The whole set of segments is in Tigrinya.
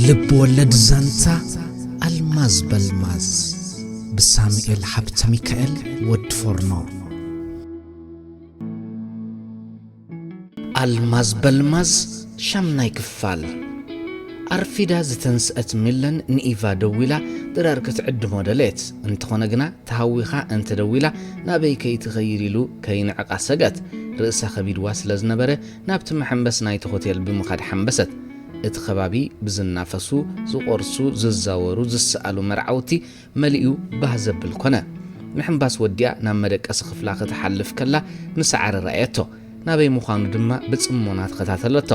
ልብ ወለድ ዛንታ ኣልማዝ በልማዝ ብሳሙኤል ሃብተ ሚካኤል ወዲ ፎርኖ። ኣልማዝ በልማዝ ሻምናይ ክፋል። ኣርፊዳ ዝተንስአት ሚለን ንኢቫ ደዊላ ድራር ክትዕድሞ ደለየት። እንተኾነ ግና ተሃዊኻ እንተደዊላ ናበይ ከይትኸይድ ኢሉ ከይንዕቓ ሰግኣት። ርእሳ ከቢድዋ ስለ ዝነበረ ናብቲ መሐንበስ ናይቲ ሆቴል ብምኻድ ሓንበሰት። እቲ ከባቢ ብዝናፈሱ፣ ዝቖርሱ፣ ዝዛወሩ፣ ዝሰኣሉ መርዓውቲ መሊኡ ባህ ዘብል ኮነ። ምሕንባስ ወዲኣ ናብ መደቀሲ ክፍላ ክትሓልፍ ከላ ንሰዓረ ረኣየቶ። ናበይ ምዃኑ ድማ ብጽሞና ተኸታተለቶ።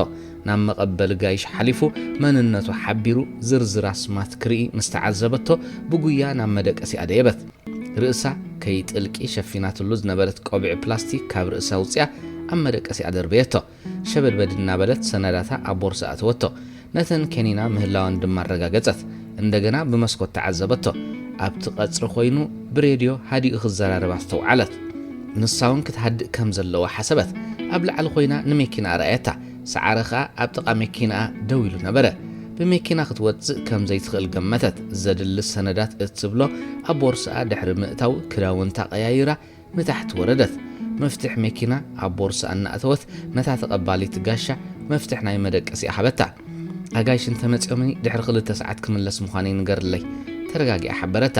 ናብ መቐበሊ ጋይሽ ሓሊፉ መንነቱ ሓቢሩ ዝርዝር ኣስማት ክርኢ ምስ ተዓዘበቶ ብጉያ ናብ መደቀሲኣ ደየበት። ርእሳ ከይጥልቂ ሸፊናትሉ ዝነበረት ቆቢዕ ፕላስቲክ ካብ ርእሳ ኣውጺኣ ኣብ መደቀሲኣ ደርበየቶ። ሸበድበድ እናበለት ሰነዳታ ኣብ ቦርሳ ኣተወቶ። ነተን ከኒና ምህላወን ድማ ኣረጋገጸት። እንደገና ብመስኮት ተዓዘበቶ። ኣብቲ ቀጽሪ ኮይኑ ብሬድዮ ሃዲኡ ክዘራረብ ኣስተውዓለት። ንሳ እውን ክትሃድእ ከም ዘለዋ ሓሰበት። ኣብ ላዕሊ ኮይና ንመኪና ኣርኣየታ። ሰዓረ ኸኣ ኣብ ጥቓ መኪናኣ ደው ኢሉ ነበረ። ብመኪና ክትወጽእ ከም ዘይትኽእል ገመተት። ዘድሊ ሰነዳት እትብሎ ኣብ ቦርስኣ ድሕሪ ምእታው ክዳውንታ ቀያይራ ንታሕቲ ወረደት። መፍትሕ መኪና ኣብ ቦርስኣ እናእተወት ነታ ተቐባሊት ጋሻ መፍትሕ ናይ መደቀሲኣ ሃበታ። ኣጋይሽ እንተመጺኦምኒ ድሕሪ ክልተ ሰዓት ክምለስ ምዃነይ ንገርለይ፣ ተረጋጊኣ ሓበረታ።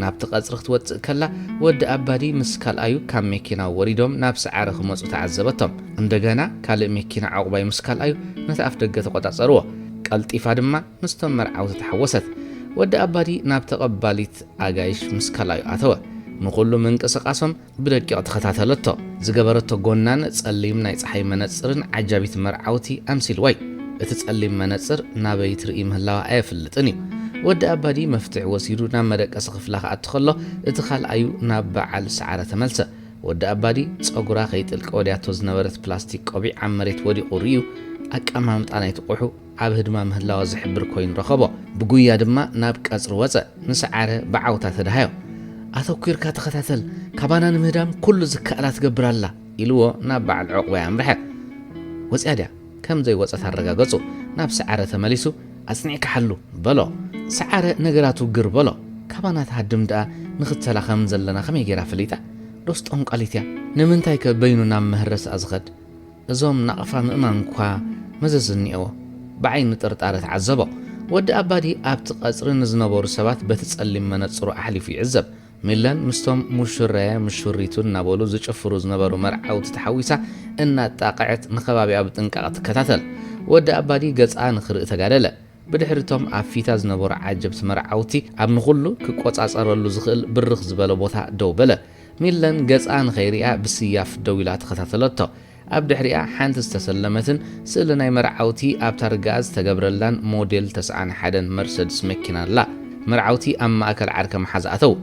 ናብቲ ቀጽሪ ክትወጽእ ከላ ወዲ ኣባዲ ምስ ካልኣዩ ካብ መኪና ወሪዶም ናብ ሰዓረ ክመጹ ተዓዘበቶም። እንደገና ካልእ መኪና ዕቑባይ ምስ ካልኣዩ ነቲ ኣፍ ደገ ተቖጻጸርዎ። ቀልጢፋ ድማ ምስቶም መርዓውቲ ተሓወሰት። ወዲ ኣባዲ ናብ ተቐባሊት ኣጋይሽ ምስ ካልኣዩ ኣተወ። ንኹሉ ምንቅስቓሶም ብደቂቕ ተኸታተለቶ። ዝገበረቶ ጎናን ጸሊም ናይ ጸሓይ መነጽርን ዓጃቢት መርዓውቲ ኣምሲልዋይ። እቲ ጸሊም መነጽር ናበይ ትርኢ ምህላዋ ኣየፍልጥን እዩ። ወዲ ኣባዲ መፍትሕ ወሲዱ ናብ መደቀሲ ክፍላ ክኣቱ ከሎ፣ እቲ ካልኣዩ ናብ በዓል ሰዓረ ተመልሰ። ወዲ ኣባዲ ጸጉራ ከይጥልቂ ወድያቶ ዝነበረት ፕላስቲክ ቆቢዕ ኣብ መሬት ወዲቑ ርእዩ፣ ኣቀማምጣ ናይቲ ቁሑ ኣብ ህድማ ምህላዋ ዝሕብር ኮይኑ ረኸቦ። ብጉያ ድማ ናብ ቀጽሪ ወጸ። ንሰዓረ ብዓውታ ተደሃዮ። "ኣተኲርካ ተኸታተል፣ ካባና ንምህዳም ኩሉ ዝከኣላ ትገብር ኣላ" ኢልዎ ናብ በዓል ዕቑባይ ኣምርሐ። ወጺኣ ድያ? ከም ዘይወጸት ኣረጋገጹ። ናብ ሰዓረ ተመሊሱ፣ "ኣጽኒዕካ ሓሉ" በሎ። ሰዓረ ነገራቱ ግር በሎ። "ካባና ትሃድም ደኣ ንኽተላ ከም ዘለና ከመይ ገይራ ፈሊጣ? ዶስ ጠንቋሊት እያ? ንምንታይ ከ በይኑ ናብ መህረስኣ ዝኸድ?" እዞም ናቕፋ ምእማን እኳ መዘዝ እኒአዎ። ብዓይኒ ጥርጣረ ተዓዘቦ። ወዲ ኣባዲ ኣብቲ ቀጽሪ ንዝነበሩ ሰባት በቲ ጸሊም መነጽሩ ኣሕሊፉ ይዕዘብ። ሚለን ምስቶም ሙሽራየ ሙሽሪቱ እናበሉ ዝጭፍሩ ዝነበሩ መርዓውቲ ተሓዊሳ እናጣቕዐት ንኸባቢኣ ብጥንቃቐ ትከታተል። ወዲ ኣባዲ ገጻ ንኽርኢ ተጋደለ። ብድሕሪቶም ኣብ ፊታ ዝነበሩ ዓጀብቲ መርዓውቲ ኣብ ንኹሉ ክቆጻጸረሉ ዝኽእል ብርኽ ዝበለ ቦታ ደው በለ። ሚለን ገጻ ንኸይሪኣ ብስያፍ ደው ኢላ ተኸታተለቶ። ኣብ ድሕሪኣ ሓንቲ ዝተሰለመትን ስእሊ ናይ መርዓውቲ ኣብ ታርጋኣ ዝተገብረላን ሞዴል ተስዓን ሓደን መርሰድስ መኪና ኣላ። መርዓውቲ ኣብ ማእከል ዓርከ መሓዛ ኣተው።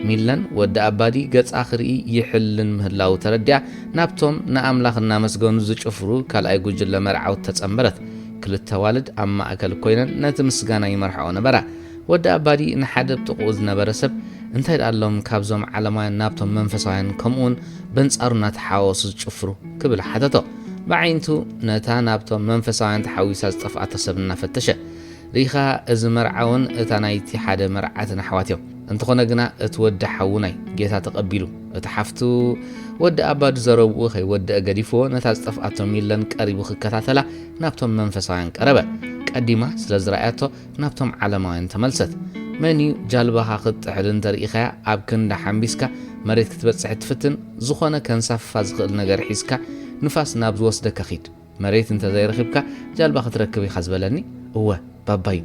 ሚለን ወዲ ኣባዲ ገጻ ክርኢ ይሕልን ምህላዉ ተረዲኣ ናብቶም ንኣምላኽ እናመስገኑ ዝጭፍሩ ካልኣይ ጉጅለ መርዓውቲ ተጸንበረት። ክልተ ኣዋልድ ኣብ ማእከል ኮይነን ነቲ ምስጋና ይመርሕኦ ነበራ። ወዲ ኣባዲ ንሓደ ኣብ ጥቕኡ ዝነበረ ሰብ፣ "እንታይ ደኣ ኣሎም ካብዞም ዓለማውያን ናብቶም መንፈሳውያን ከምኡውን በንጻሩ እናተሓዋወሱ ዝጭፍሩ?" ክብል ሓተቶ። ብዓይንቱ ነታ ናብቶም መንፈሳውያን ተሓዊሳ ዝጠፍኣቶ ሰብ እናፈተሸ፣ "ርኢኻ፣ እዚ መርዓውን እታ ናይቲ ሓደ መርዓትን ኣሕዋት እዮም። እንተኾነ ግና እቲ ወዲ ሓውናይ ጌታ ተቐቢሉ፣ እቲ ሓፍቱ" ወዲ ኣባዲ ዘረብኡ ከይወደአ ገዲፍዎ ነታ ዝጠፍኣቶ ሚለን ቀሪቡ ክከታተላ ናብቶም መንፈሳውያን ቀረበ። ቀዲማ ስለ ዝረኣያቶ ናብቶም ዓለማውያን ተመልሰት። "መን እዩ ጃልባኻ ክትጥሕል እንተርኢኻያ ኣብ ክንዳ ሓምቢስካ መሬት ክትበጽሕ እትፍትን? ዝኾነ ከንሳፍፋ ዝኽእል ነገር ሒዝካ ንፋስ ናብ ዝወስደካ ኺድ። መሬት እንተዘይረኺብካ ጃልባ ክትረክብ ኢኻ ዝበለኒ? እወ፣ ባባዩ።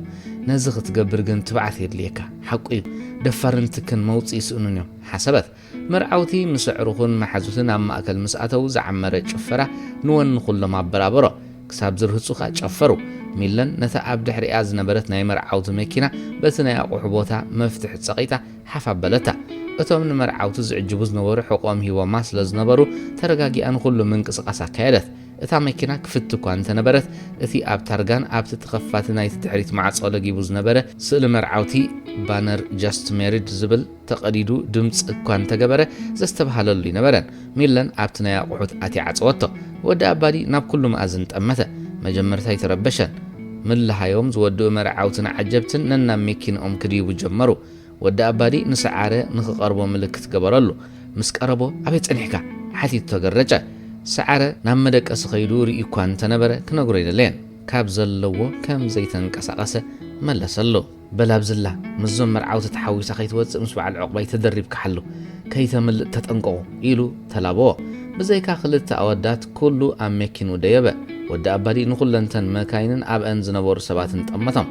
ነዚ ክትገብር ግን ትብዓት የድልየካ። ሓቁ እዩ፣ ደፋርን ትክን መውጽኢ ይስእኑን እዮም" ሓሰበት። መርዓውቲ ምስ ኣዕሩኹን መሓዙትን ኣብ ማእከል ምስ ኣተዉ ዝዓመረ ጭፈራ ንወኒ ኩሎም ኣበራበሮ። ክሳብ ዝርህጹ ከኣ ጨፈሩ። ሚለን ነታ ኣብ ድሕሪኣ ዝነበረት ናይ መርዓውቲ መኪና በቲ ናይ ኣቑሑ ቦታ መፍትሕ ጸቒጣ ሓፍ ኣበለታ። እቶም ንመርዓውቲ ዝዕጅቡ ዝነበሩ ሕቖኦም ሂቦማ ስለ ዝነበሩ ተረጋጊኣ ንኹሉ ምንቅስቓስ ኣካየደት። እታ መኪና ክፍቲ እኳ እንተነበረት፣ እቲ ኣብ ታርጋን ኣብቲ ተኸፋቲ ናይቲ ድሕሪት ማዕጾ ለጊቡ ዝነበረ ስእሊ መርዓውቲ ባነር "Just Married" ዝብል ተቐዲዱ ድምጺ እኳ እንተገበረ ዘስተብሃለሉ ኣይነበረን። ሚለን ኣብቲ ናይ ኣቑሑት ኣትያ ዓጸወቶ። ወዲ ኣባዲ ናብ ኩሉ መኣዝን ጠመተ። መጀመርታ ኣይተረበሸን። ምልሃዮም ዝወድኡ መርዓውትን ዓጀብትን ነናብ መኪንኦም ክድይቡ ጀመሩ። ወዲ ኣባዲ ንሰዓረ ንኽቐርቦ ምልክት ገበረሉ። ምስ ቀረቦ "ኣበይ ጸኒሕካ?" ሓቲቱ ተገረጨ። ሰዓረ ናብ መደቀሲ ከይዱ ርእዩ እኳ እንተነበረ ክነግሮ ኣይደለየን። ካብ ዘለዎ ከም ዘይተንቀሳቐሰ መለሰሉ። "በል ኣብዝላ፣ ምስዞም መርዓውቲ ተሓዊሳ ከይትወጽእ ምስ በዓል ዑቕባይ ተደሪብካ ሓሉ፣ ከይተምልጥ ተጠንቀቑ" ኢሉ ተላበዎ። ብዘይካ ክልተ ኣወዳት ኩሉ ኣብ መኪኑ ደየበ። ወዲ ኣባዲ ንኹለንተን መካይንን ኣብአን ዝነበሩ ሰባትን ጠመቶም።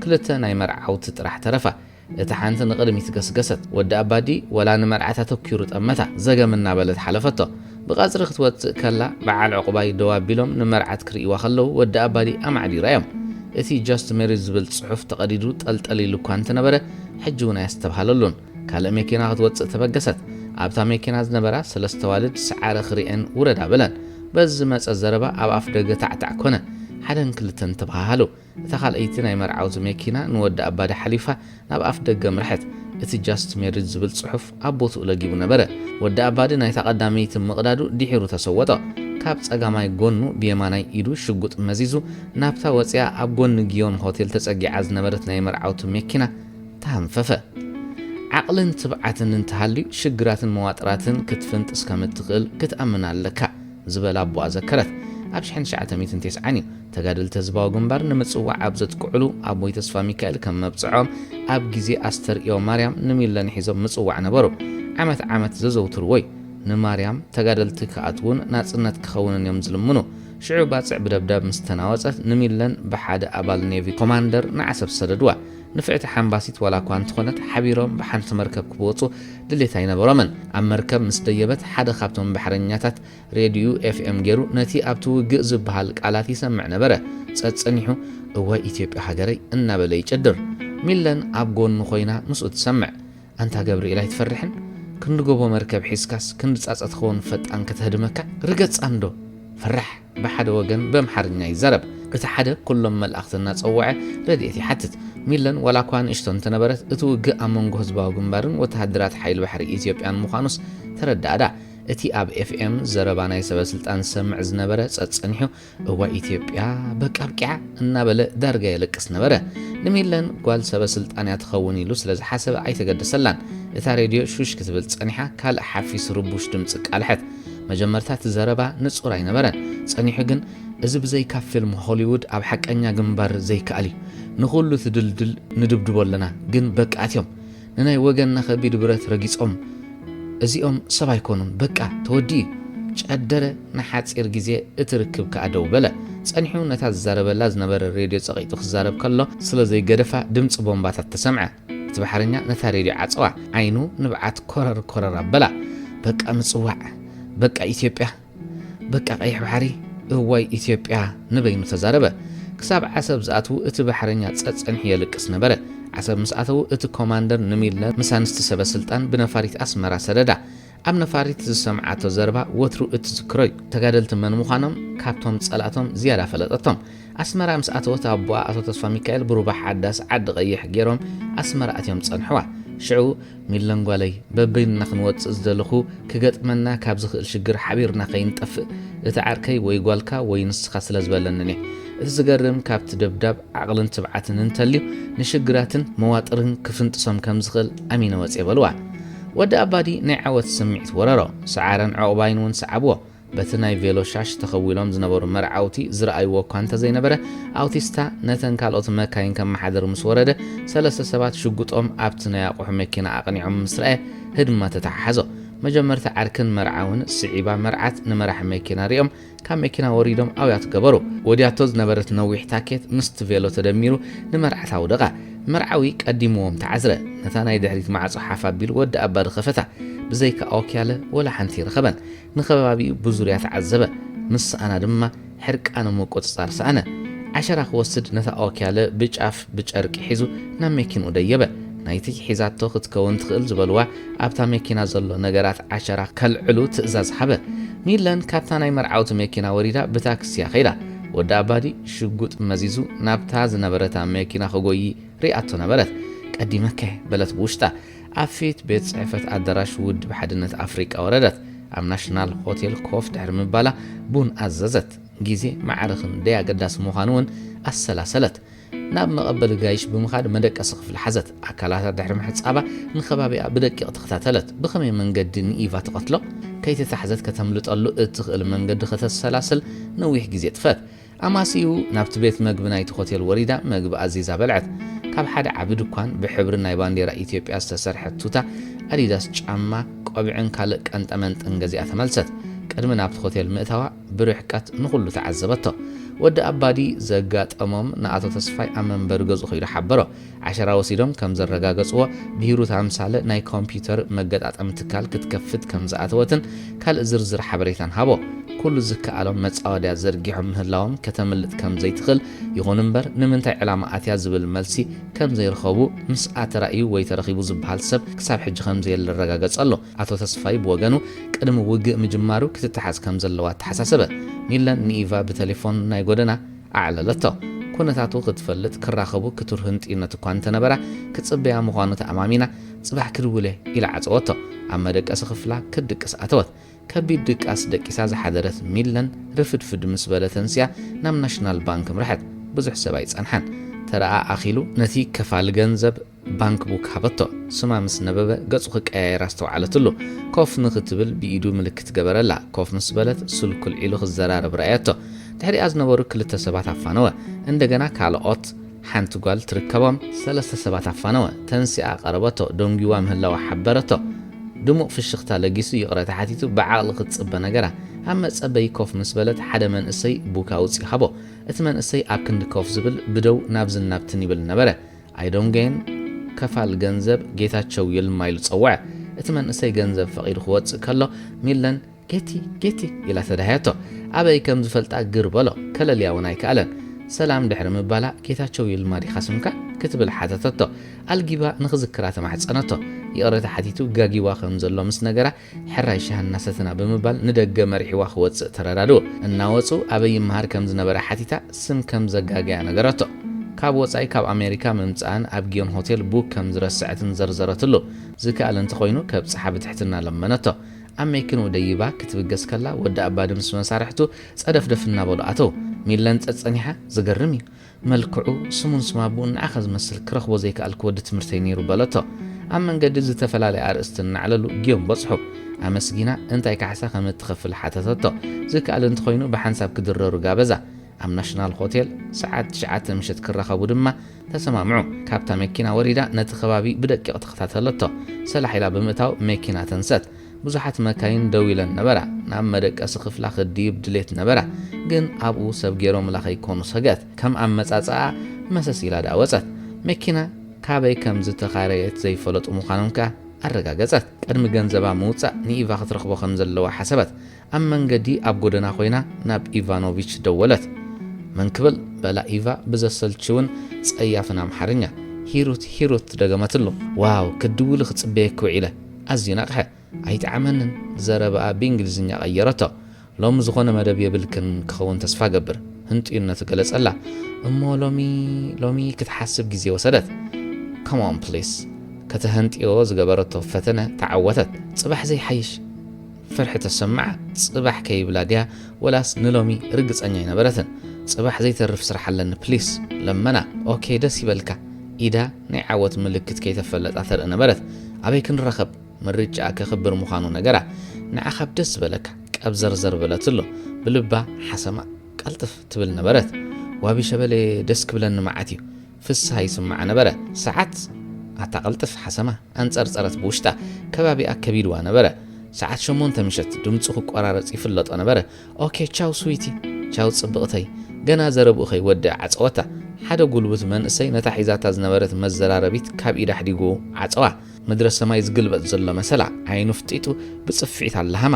ክልተ ናይ መርዓውቲ ጥራሕ ተረፋ። እታ ሓንቲ ንቕድሚት ገስገሰት። ወዲ ኣባዲ ወላ ንመርዓት ኣተኲሩ ጠመታ፣ ዘገም እናበለት ሓለፈቶ። ብቐጽሪ ክትወጽእ ከላ በዓል ዕቑባይ ደው ኣቢሎም ንመርዓት ክርእይዋ ከለዉ ወዲ ኣባዲ ኣማዕዲሩ ኣዮም። እቲ ጃስት ሜሪጅ ዝብል ጽሑፍ ተቐዲዱ ጠልጠል ኢሉ እኳ እንተነበረ ሕጂ እውን ኣየስተብሃለሉን። ካልእ መኪና ክትወጽእ ተበገሰት። ኣብታ መኪና ዝነበራ ሰለስተ ኣዋልድ ሰዓረ ክርእየን ውረዳ በለን። በዚ ዝመጸ ዘረባ ኣብ ኣፍ ደገ ታዕታዕ ኮነ። ሓደን ክልተን ተበሃሃሉ። እታ ካልኣይቲ ናይ መርዓውቲ መኪና ንወዲ ኣባዲ ሓሊፋ ናብ ኣፍ ደገ ኣምርሐት። እቲ ጃስት ሜሪጅ ዝብል ጽሑፍ ኣብ ቦትኡ ለጊቡ ነበረ። ወዲ ኣባዲ ናይታ ቀዳመይቲ ምቕዳዱ ድሒሩ ተሰወጦ። ካብ ጸጋማይ ጎኑ ብየማናይ ኢዱ ሽጉጥ መዚዙ ናብታ ወጺኣ ኣብ ጎኒ ጊዮን ሆቴል ተጸጊዓ ዝነበረት ናይ መርዓውቲ መኪና ተሃንፈፈ። "ዓቕልን ትብዓትን እንተሃልዩ ሽግራትን መዋጥራትን ክትፍንጥስ ከም እትኽእል ክትኣምን ኣለካ" ዝበለ ኣቦኣ ዘከረት። ኣብ ሽሕን ትሽዓተ ሚእትን ተስዓን እዩ። ተጋደልቲ ህዝባዊ ግንባር ንምጽዋዕ ኣብ ዘጥቅዕሉ ኣቦይ ተስፋ ሚካኤል ከም መብጽዖም ኣብ ግዜ ኣስተርእዮ ማርያም ንሚለን ሒዞም ምጽዋዕ ነበሩ። ዓመት ዓመት ዘዘውትርዎ እዩ። ንማርያም ተጋደልቲ ክኣትውን ናጽነት ክኸውንን እዮም ዝልምኑ። ሽዑ ባጽዕ ብደብዳብ ምስ ተናወጸት ንሚለን ብሓደ ኣባል ኔቪ ኮማንደር ንዓሰብ ሰደድዋ። ንፍዕቲ ሓምባሲት ዋላ እኳ እንተኾነት ሓቢሮም ብሓንቲ መርከብ ክወጹ ድሌት ኣይነበሮምን። ኣብ መርከብ ምስ ደየበት ሓደ ካብቶም ባሕረኛታት ሬድዩ ኤፍኤም ገይሩ ነቲ ኣብቲ ውግእ ዝበሃል ቃላት ይሰምዕ ነበረ። ጸጸኒሑ "እወ ኢትዮጵያ ሃገረይ" እናበለ ይጭድር። ሚለን ኣብ ጎኑ ኮይና ምስኡ ትሰምዕ። "ኣንታ ገብርኤል ኣይትፈርሕን? ክንዲ ጎቦ መርከብ ሒዝካስ ክንዲ ጻጸ ትኸውን ፈጣን ከተህድመካ? ርገጻ እንዶ!" ፈራሕ ብሓደ ወገን ብኣምሓርኛ ይዛረብ። እቲ ሓደ ኩሎም መላእኽቲ እናጸወዐ ረድኤት ይሓትት። ሚለን ዋላ እኳ ንእሽቶ እንተነበረት እቲ ውግእ ኣብ መንጎ ህዝባዊ ግንባርን ወተሃደራት ሓይሊ ባሕሪ ኢትዮጵያን ምዃኑስ ተረዳእዳ። እቲ ኣብ ኤፍኤም ዘረባ ናይ ሰበ ስልጣን ዝሰምዕ ዝነበረ ጸጸኒሑ "እዋ ኢትዮጵያ በቃ ኣብቂዓ" እናበለ ዳርጋ የለቅስ ነበረ። ንሚለን ጓል ሰበ ስልጣን እያ ትኸውን ኢሉ ስለ ዝሓሰበ ኣይተገደሰላን። እታ ሬድዮ ሹሽ ክትብል ጸኒሓ ካልእ ሓፊስ ርቡሽ ድምጺ ቃልሐት። መጀመርታ እቲ ዘረባ ንጹር ኣይነበረን። ጸኒሑ ግን "እዚ ብዘይካ ፊልም ሆሊውድ ኣብ ሓቀኛ ግንባር ዘይከኣል እዩ። ንኹሉ እቲ ድልድል ንድብድቦ ኣለና፣ ግን በቃ ኣትዮም። ንናይ ወገንና ከቢድ ብረት ረጊጾም። እዚኦም ሰብ ኣይኮኑን፣ በቃ ተወዲኡ እዩ" ጨደረ። ንሓጺር ግዜ እቲ ርክብ ከኣ ደው በለ። ጸኒሑ ነታ ዝዛረበላ ዝነበረ ሬድዮ ጸቒጡ ክዛረብ ከሎ ስለ ዘይገደፋ ድምጺ ቦምባታት ተሰምዐ። እቲ ባሕረኛ ነታ ሬድዮ ዓጸዋ። ዓይኑ ንብዓት ኮረር ኮረር ኣበላ። በቃ ምጽዋዕ፣ በቃ ኢትዮጵያ፣ በቃ ቀይሕ ባሕሪ፣ እዋይ ኢትዮጵያ ንበይኑ ተዛረበ። ክሳብ ዓሰብ ዝኣትዉ እቲ ባሕረኛ ጸጸኒሑ የልቅስ ነበረ። ዓሰብ ምስ ኣተዉ እቲ ኮማንደር ንሚለ ምስ ኣንስቲ ሰበ ስልጣን ብነፋሪት ኣስመራ ሰደዳ። ኣብ ነፋሪት ዝሰምዓቶ ዘረባ ወትሩ እትዝክሮ እዩ። ተጋደልቲ መን ምዃኖም ካብቶም ጸላእቶም ዝያዳ ፈለጠቶም። ኣስመራ ምስ ኣተወት ኣቦኣ ኣቶ ተስፋ ሚካኤል ብሩባ ሓዳስ ዓዲ ቀይሕ ገይሮም ኣስመራ ኣትዮም ጸንሕዋ። ሽዑ "ሚለን ጓለይ፣ በበይንና ክንወጽእ ዝደለኹ ክገጥመና ካብ ዝኽእል ሽግር ሓቢርና ከይንጠፍእ እቲ ዓርከይ ወይ ጓልካ ወይ ንስኻ ስለ ዝበለንን እየ። እቲ ዝገርም ካብቲ ደብዳብ ዓቕልን ትብዓትን እንተልዩ ንሽግራትን መዋጥርን ክፍንጥሶም ከም ዝኽእል ኣሚነ ወጽየ" በልዋ። ወዲ ኣባዲ ናይ ዓወት ስምዒት ወረሮ። ሰዓረን ዕቑባይን እውን ሰዓብዎ። በቲ ናይ ቬሎ ሻሽ ተኸዊሎም ዝነበሩ መርዓውቲ ዝረኣይዎ እኳ እንተዘይነበረ፣ ኣውቲስታ ነተን ካልኦት መካይን ከመሓድር ምስ ወረደ፣ ሰለስተ ሰባት ሽጉጦም ኣብቲ ናይ ኣቑሑ መኪና ኣቕኒዖም ምስ ረኣየ ህድማ ተተሓሓዞ። መጀመርታ ዓርክን መርዓውን ስዒባ መርዓት ንመራሒ መኪና ሪኦም ካብ መኪና ወሪዶም ኣውያት ገበሩ። ወዲያቶ ዝነበረት ነዊሕ ታኬት ምስቲ ቬሎ ተደሚሩ ንመርዓት ኣውደቓ። መርዓዊ ቀዲምዎም ተዓዝረ። ነታ ናይ ድሕሪት ማዕጾ ሓፍ ኣቢሉ ወዲ ኣባዲ ከፈታ። ብዘይካ ኦክያለ ወላ ሓንቲ ይረኸበን። ንከባቢኡ ብዙርያ ተዓዘበ። ምስ ሰኣና ድማ ሕርቃኑ ምቁጽጻር ሰኣነ። ዓሸራ ክወስድ ነታ ኦክያለ ብጫፍ ብጨርቂ ሒዙ ናብ መኪንኡ ደየበ። ናይቲ ሒዛቶ ክትከውን ትኽእል ዝበልዋ ኣብታ መኪና ዘሎ ነገራት ዓሸራ ከልዕሉ ትእዛዝ ሃበ። ሚለን ካብታ ናይ መርዓውቲ መኪና ወሪዳ ብታክሲ እያ ከይዳ። ወዲ ኣባዲ ሽጉጥ መዚዙ ናብታ ዝነበረታ መኪና ክጎዪ ሪኣቶ ነበረት። "ቀዲመከ" በለት ብውሽጣ። ኣብ ፊት ቤት ጽሕፈት ኣዳራሽ ውድብ ሓድነት ኣፍሪቃ ወረደት። ኣብ ናሽናል ሆቴል ኮፍ ድሕሪ ምባላ ቡን ኣዘዘት። ግዜ ማዕረ ክንደይ ኣገዳሲ ምዃኑ እውን ኣሰላሰለት። ናብ መቐበሊ ጋይሽ ብምኻድ መደቀሲ ክፍሊ ሓዘት። ኣካላታ ድሕሪ ምሕጻባ ንኸባቢኣ ብደቂቕ ተኸታተለት። ብኸመይ መንገዲ ንኢቫ ትቐትሎ? ከይተታሕዘት ከተምልጠሉ እትኽእል መንገዲ ከተሰላስል ነዊሕ ግዜ ጥፈት። ኣማሲኡ ናብቲ ቤት መግቢ ናይቲ ሆቴል ወሪዳ መግቢ ኣዚዛ በልዐት። ካብ ሓደ ዓቢ ድኳን ብሕብሪ ናይ ባንዴራ ኢትዮጵያ ዝተሰርሐ ቱታ፣ ኣዲዳስ ጫማ፣ ቆቢዕን ካልእ ቀንጠመንጥን ገዚኣ ተመልሰት። ቅድሚ ናብቲ ሆቴል ምእታዋ ብርሕቀት ንኹሉ ተዓዘበቶ። ወዲ ኣባዲ ዘጋጠሞም ንኣቶ ተስፋይ ኣብ መንበሪ ገዝኡ ከይዱ ሓበሮ። ዓሸራ ወሲዶም ከም ዘረጋገጽዎ፣ ብሂሩት ኣምሳለ ናይ ኮምፒውተር መገጣጠሚ ትካል ክትከፍት ከም ዝኣተወትን ካልእ ዝርዝር ሓበሬታን ሃቦ። ኩሉ ዝከኣሎም መጻወድያ ዘርጊሖም ምህላዎም ከተምልጥ ከም ዘይትኽእል፣ ይኹን እምበር ንምንታይ ዕላማ ኣትያ ዝብል መልሲ ከም ዘይረኸቡ፣ ምስኣ ተራእዩ ወይ ተረኺቡ ዝበሃል ሰብ ክሳብ ሕጂ ከም ዘየለ ኣረጋገጸሉ። ኣቶ ተስፋይ ብወገኑ፣ ቅድሚ ውግእ ምጅማሩ ክትተሓዝ ከም ዘለዋ ኣተሓሳሰበ። ሚለን ንኢቫ ብተሌፎን ናይ ጎደና ኣዕለለቶ። ኩነታቱ ክትፈልጥ ክራኸቡ ክትርህን ጢነት እኳ እንተነበራ፣ ክጽበያ ምዃኑ ተኣማሚና፣ "ጽባሕ ክድውል እየ" ኢላ ዓጸወቶ። ኣብ መደቀሲ ክፍላ ክትድቅስ ኣተወት። ከቢድ ድቃስ ደቂሳ ዝሓደረት ሚለን ርፍድፍድ ምስ በለ ተንሲኣ ናብ ናሽናል ባንክ ኣምርሐት። ብዙሕ ሰብ ኣይጸንሓን። ተረኣ ኣኺሉ ነቲ ከፋል ገንዘብ ባንክ ቡክ ሃበቶ። ስማ ምስ ነበበ ገጹ ክቀያየር ኣስተውዓለትሉ። ኮፍ ንኽትብል ብኢዱ ምልክት ገበረላ። ኮፍ ምስ በለት ስልኩ ኣልዒሉ ክዘራረብ ረኣየቶ። ድሕሪኣ ዝነበሩ ክልተ ሰባት ኣፋነወ። እንደገና ካልኦት፣ ሓንቲ ጓል ትርከቦም፣ ሰለስተ ሰባት ኣፋነወ። ተንሲኣ ቀረበቶ። ደንጒዋ ምህላዋ ሓበረቶ። ድሙቕ ፍሽኽታ ለጊሱ ይቕረታ ሓቲቱ። ብዓቕሊ ክትጽበ ነገራ። ኣብ መጸበዪ ኮፍ ምስ በለት ሓደ መንእሰይ ቡክ ኣውጺኡ ሃቦ። እቲ መንእሰይ ኣብ ክንዲ ኮፍ ዝብል ብደው ናብዝን ናብትን ይብል ነበረ። ኣይዶንጌን ከፋል ገንዘብ ጌታቸው ይልማ ኢሉ ጸውዐ። እቲ መንእሰይ ገንዘብ ፈቒዱ ክወጽእ ከሎ፣ ሚለን "ጌቲ፣ ጌቲ" ኢላ ተዳህየቶ። ኣበይ ከም ዝፈልጣ ግር በሎ። ከለልያ እውን ኣይከኣለን። ሰላም ድሕሪ ምባላ፣ "ጌታቸው ይልማ ዲኻ ስምካ?" ክትብል ሓተተቶ። ኣልጊባ ንኽዝክራ ተማሕጸነቶ። ይቕረታ ሓቲቱ ጋጊዋ ከም ዘሎ ምስ ነገራ፣ "ሕራይ ሻሂ እናሰተና" ብምባል ንደገ መሪሕዋ ክወጽእ ተረዳድኡ። እናወጹ ኣበይ ይመሃር ከም ዝነበረ ሓቲታ፣ ስም ከም ዘጋገያ ነገረቶ። ካብ ወጻኢ ካብ ኣሜሪካ ምምጽኣን ኣብ ጊዮን ሆቴል ቡክ ከም ዝረስዐትን ዘርዘረትሉ። ዝከኣል እንተኾይኑ ከብጽሓ ብትሕትና ለመነቶ። ኣብ መኪንኡ ደይባ ክትብገስ ከላ፣ ወዲ ኣባዲ ምስ መሳርሕቱ ጸደፍደፍ እናበሉ ኣተው። ሚለን ጸጸኒሓ፣ "ዝገርም እዩ። መልክዑ፣ ስሙን ስም ኣቦኡን ንዓኻ ዝመስል ክረኽቦ ዘይከኣልኩ ወዲ ትምህርተይ ነይሩ" በለቶ። ኣብ መንገዲ ዝተፈላለየ ኣርእስቲ እናዕለሉ ጊዮም በጽሑ። ኣመስጊና እንታይ ካሕሳ ከም እትኸፍል ሓተተቶ። ዝከኣል እንተኾይኑ ብሓንሳብ ክድረሩ ጋበዛ። ኣብ ናሽናል ሆቴል ሰዓት ትሽዓተ ምሸት ክራኸቡ ድማ ተሰማምዑ። ካብታ መኪና ወሪዳ ነቲ ከባቢ ብደቂቕ ተኸታተለቶ። ሰላሕ ኢላ ብምእታው መኪና ተንሰት። ብዙሓት መካይን ደው ኢለን ነበራ። ናብ መደቀሲ ክፍላ ክድይብ ድሌት ነበራ። ግን ኣብኡ ሰብ ገይሮምላ ከይኮኑ ሰገት። ከም ኣመጻጽኣ መሰስ ኢላ ደኣ ወጸት። መኪና ካበይ ከም ዝተኻረየት ዘይፈለጡ ምዃኖም ከኣ ኣረጋገጸት። ቅድሚ ገንዘባ ምውጻእ ንኢቫ ክትረኽቦ ከም ዘለዋ ሓሰበት። ኣብ መንገዲ ኣብ ጎደና ኮይና ናብ ኢቫኖቪች ደወለት። "መን ክብል?" በላ ኢቫ ብዘሰልችውን ጸያፍን ኣምሓርኛ። "ሂሩት፣ ሂሩት" ደገመትሉ። "ዋው፣ ክትድውሊ ክጽበየኪ ውዒለ። ኣዝዩ ነቕሐ። ኣይጠዓመንን" ዘረባኣ ብእንግሊዝኛ ቀየረቶ። "ሎሚ ዝኾነ መደብ የብልክን ክኸውን ተስፋ ገብር" ህንጥዩነቱ ገለጸላ። እሞ ሎሚ፣ ሎሚ ክትሓስብ ግዜ ወሰደት። "Come on please" ከተህንጥዮ ዝገበረቶ ፈተነ ተዓወተት። "ጽባሕ ዘይሓይሽ?" ፍርሒ ተሰምዓ። ጽባሕ ከይብላ ድያ ወላስ ንሎሚ ርግጸኛ ኣይነበረትን። "ጽባሕ ዘይተርፍ ስራሕ ኣለኒ ፕሊስ" ለመና። "ኦኬ ደስ ይበልካ" ኢዳ ናይ ዓወት ምልክት ከይተፈለጣ ተርኢ ነበረት። "ኣበይ ክንራኸብ?" ምርጫኣ ከኽብር ምዃኑ ነገራ። "ንዓኻ ኣብ ደስ ዝበለካ" ቀብዘርዘር በለትሉ። ብልባ ሓሰማ ቀልጥፍ ትብል ነበረት። "ዋቢ ሸበሌ ደስ ክብለኒ መዓት እዩ" ፍስሃ ይስምዓ ነበረ። ሰዓት ኣታ ቀልጥፍ ሓሰማ ኣንጸርጸረት ብውሽጣ። ከባቢኣ ከቢድዋ ነበረ። ሰዓት ሸሞንተ ምሸት ድምጹ ክቆራረጽ ይፍለጦ ነበረ። "ኦኬ ቻው ስዊቲ፣ ቻው ጽብቕተይ" ገና ዘረብኡ ከይወድእ ዓጸወታ። ሓደ ጉልቡት መንእሰይ ነታ ሒዛታ ዝነበረት መዘራረቢት ካብ ኢዳ ኣሕዲጉ ዓጸዋ። ምድረ ሰማይ ዝግልበጥ ዘሎ መሰላ። ዓይኑ ፍጢጡ ብጽፍዒት ኣለሃማ።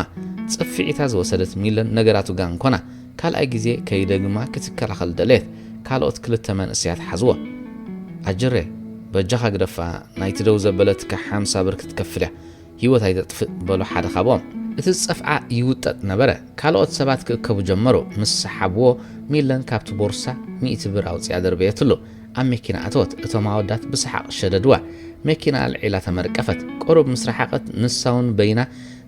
ጽፍዒታ ዝወሰደት ሚለን ነገራቱ ጋንኮና። ካልኣይ ግዜ ከይደግማ ክትከላኸል ደለየት። ካልኦት ክልተ መንእሰያት ሓዝዎ። "ኣጅሬ፣ በጃኻ ግደፋ፣ ናይቲ ደው ዘበለትካ ሓምሳ ብር ክትከፍል እያ፣ ህይወት ኣይተጥፍእ" በሎ ሓደ ካብኦም። እቲ ዝጸፍዓ ይውጠጥ ነበረ። ካልኦት ሰባት ክእከቡ ጀመሩ። ምስ ሰሓብዎ፣ ሚለን ካብቲ ቦርሳ ሚእቲ ብር ኣውጺኣ ደርበየትሉ። ኣብ መኪና ኣተወት። እቶም ኣወዳት ብሰሓቕ ሸደድዋ። መኪና ኣልዒላ ተመርቀፈት። ቁሩብ ምስ ረሓቐት ንሳ እውን በይና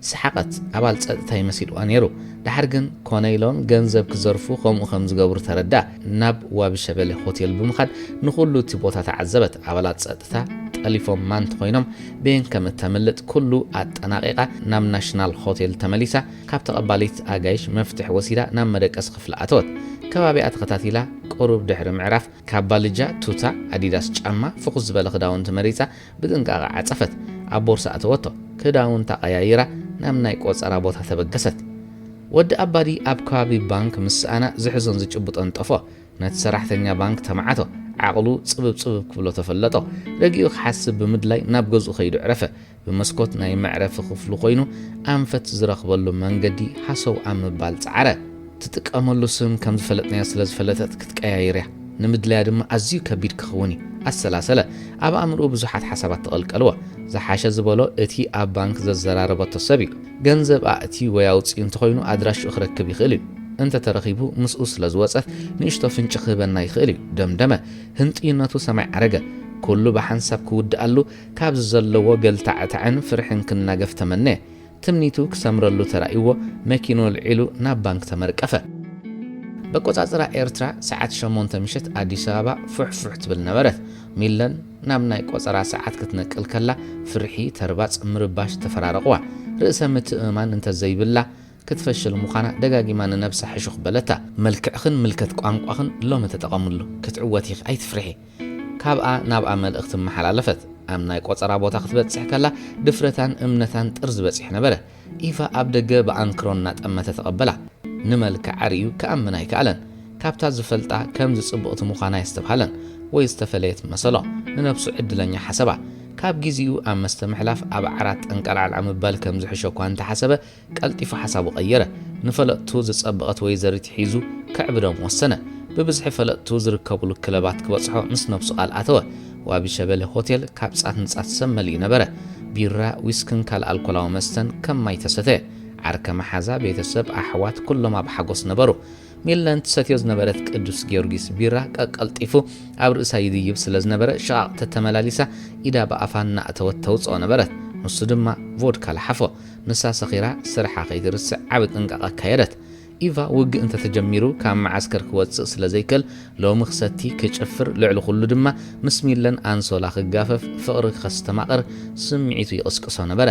ሰሓቐት። ኣባል ጸጥታ ይመሲልዋ ነይሩ። ደሓር ግን ኮነ ኢሎም ገንዘብ ክዘርፉ ከምኡ ከም ዝገብሩ ተረዳ። ናብ ዋቢ ሸበሌ ሆቴል ብምኻድ ንኹሉ እቲ ቦታ ተዓዘበት። ኣባላት ጸጥታ ጠሊፎማ እንተኾይኖም በየን ከም እተምልጥ ኩሉ ኣጠናቒቓ ናብ ናሽናል ሆቴል ተመሊሳ። ካብ ተቐባሊት ኣጋይሽ መፍትሕ ወሲዳ ናብ መደቀሲ ክፍሊ ኣተወት። ከባቢኣ ተኸታቲላ ቁሩብ ድሕሪ ምዕራፍ ካብ ባልጃ ቱታ፣ ኣዲዳስ ጫማ፣ ፍኹስ ዝበለ ክዳውንቲ መሪጻ ብጥንቃቐ ዓጸፈት። ኣብ ቦርሳ ኣተወቶ። ክዳውንታ ቀያይራ ናብ ናይ ቆጸራ ቦታ ተበገሰት። ወዲ ኣባዲ ኣብ ከባቢ ባንክ ምስ ሰኣና ዝሕዞን ዝጭብጦን ጠፎ። ነቲ ሰራሕተኛ ባንክ ተማዓቶ። ዓቕሉ ጽብብ ጽብብ ክብሎ ተፈለጦ። ረጊኡ ክሓስብ ብምድላይ ናብ ገዝኡ ከይዱ ዕረፈ። ብመስኮት ናይ መዕረፊ ክፍሉ ኮይኑ ኣንፈት ዝረኽበሉ መንገዲ ሃሰው ኣብ ምባል ጸዓረ። ትጥቀመሉ ስም ከም ዝፈለጥናዮ ስለ ዝፈለጠት ክትቀያይር እያ። ንምድላያ ድማ ኣዝዩ ከቢድ ክኸውን እዩ። ኣሰላሰለ። ኣብ ኣእምሮኡ ብዙሓት ሓሳባት ተቐልቀልዎ። ዝሓሸ ዝበሎ እቲ ኣብ ባንክ ዘዘራረበቶ ሰብ እዩ። ገንዘብ ኣእትዩ ወይ ኣውፅኡ እንተኾይኑ ኣድራሽኡ ክረክብ ይኽእል እዩ። እንተተረኺቡ ምስኡ ስለ ዝወፀት ንእሽቶ ፍንጭ ክህበና ይኽእል እዩ፣ ደምደመ። ህንጥይነቱ ሰማይ ዓረገ። ኩሉ ብሓንሳብ ክውድኣሉ ካብዚ ዘለዎ ገልታዕታዕን ፍርሕን ክናገፍ ተመነየ። ትምኒቱ ክሰምረሉ ተራእይዎ መኪኑ ኣልዒሉ ናብ ባንክ ተመርቀፈ። በቆጻጽራ ኤርትራ ሰዓት ሸሞንተ ምሸት ኣዲስ ኣበባ ፉሕፉሕ ትብል ነበረት። ሚለን ናብ ናይ ቆጸራ ሰዓት ክትነቅል ከላ ፍርሒ፣ ተርባጽ፣ ምርባሽ ተፈራረቕዋ። ርእሰ ምትእምማን እንተዘይብላ ክትፈሽል ምዃና ደጋጊማ ንነብሳ ሕሹኽ በለታ። መልክዕኽን ምልከት ቋንቋኽን ሎሚ ተጠቐምሉ። ክትዕወት ኢኺ፣ ኣይትፍርሒ። ካብኣ ናብኣ መልእኽቲ መሓላለፈት። ኣብ ናይ ቆጸራ ቦታ ክትበጽሕ ከላ ድፍረታን እምነታን ጥርዚ በጺሑ ነበረ። ኢቫ ኣብ ደገ ብኣንክሮ እናጠመተ ተቐበላ። ንመልክዓ ርእዩ ክኣምን ኣይከኣለን። ካብታ ዝፈልጣ ከምዚ ጽብቕቲ ምዃና ኣየስተብሃለን ወይ ዝተፈለየት መሰሎ። ንነብሱ ዕድለኛ ሓሰባ። ካብ ግዜኡ ኣብ መስተ ምሕላፍ ኣብ ዓራት ጠንቀላዕላዕ ምባል ከም ዝሕሾ እኳ እንተሓሰበ ቀልጢፉ ሓሳቡ ቀየረ። ንፈለጥቱ ዝጸበቐት ወይዘሪት ሒዙ ከዕብዶም ወሰነ። ብብዝሒ ፈለጥቱ ዝርከብሉ ክለባት ክበጽሖ ምስ ነብሱ ቃል ኣተወ። ዋቢ ሸበሌ ሆቴል ካብ ጻት ንጻት ሰብ መሊኡ ነበረ። ቢራ፣ ዊስክን ካልእ ኣልኮላዊ መስተን ከም ማይ ተሰተየ። ዓርከ መሓዛ፣ ቤተሰብ፣ ኣሕዋት ኩሎም ኣብ ሓጎስ ነበሩ። ሚለን ትሰትዮ ዝነበረት ቅዱስ ጊዮርጊስ ቢራ ቀቀልጢፉ ኣብ ርእሳ ይድይብ ስለ ዝነበረ ሽቓቕ ተተመላሊሳ ኢዳ ብኣፋ እናእተወት ተውጽኦ ነበረት። ንሱ ድማ ቮድካ ለሓፎ። ንሳ ሰኺራ ስርሓ ከይትርስዕ ዓቢ ጥንቃቐ ኣካየደት። ኢቫ ውግእ እንተተጀሚሩ ካብ መዓስከር ክወጽእ ስለ ዘይክእል ሎሚ ክሰቲ ክጭፍር ልዕሊ ኩሉ ድማ ምስ ሚለን ኣንሶላ ክጋፈፍ ፍቕሪ ከስተማቕር ስምዒቱ ይቕስቅሶ ነበረ።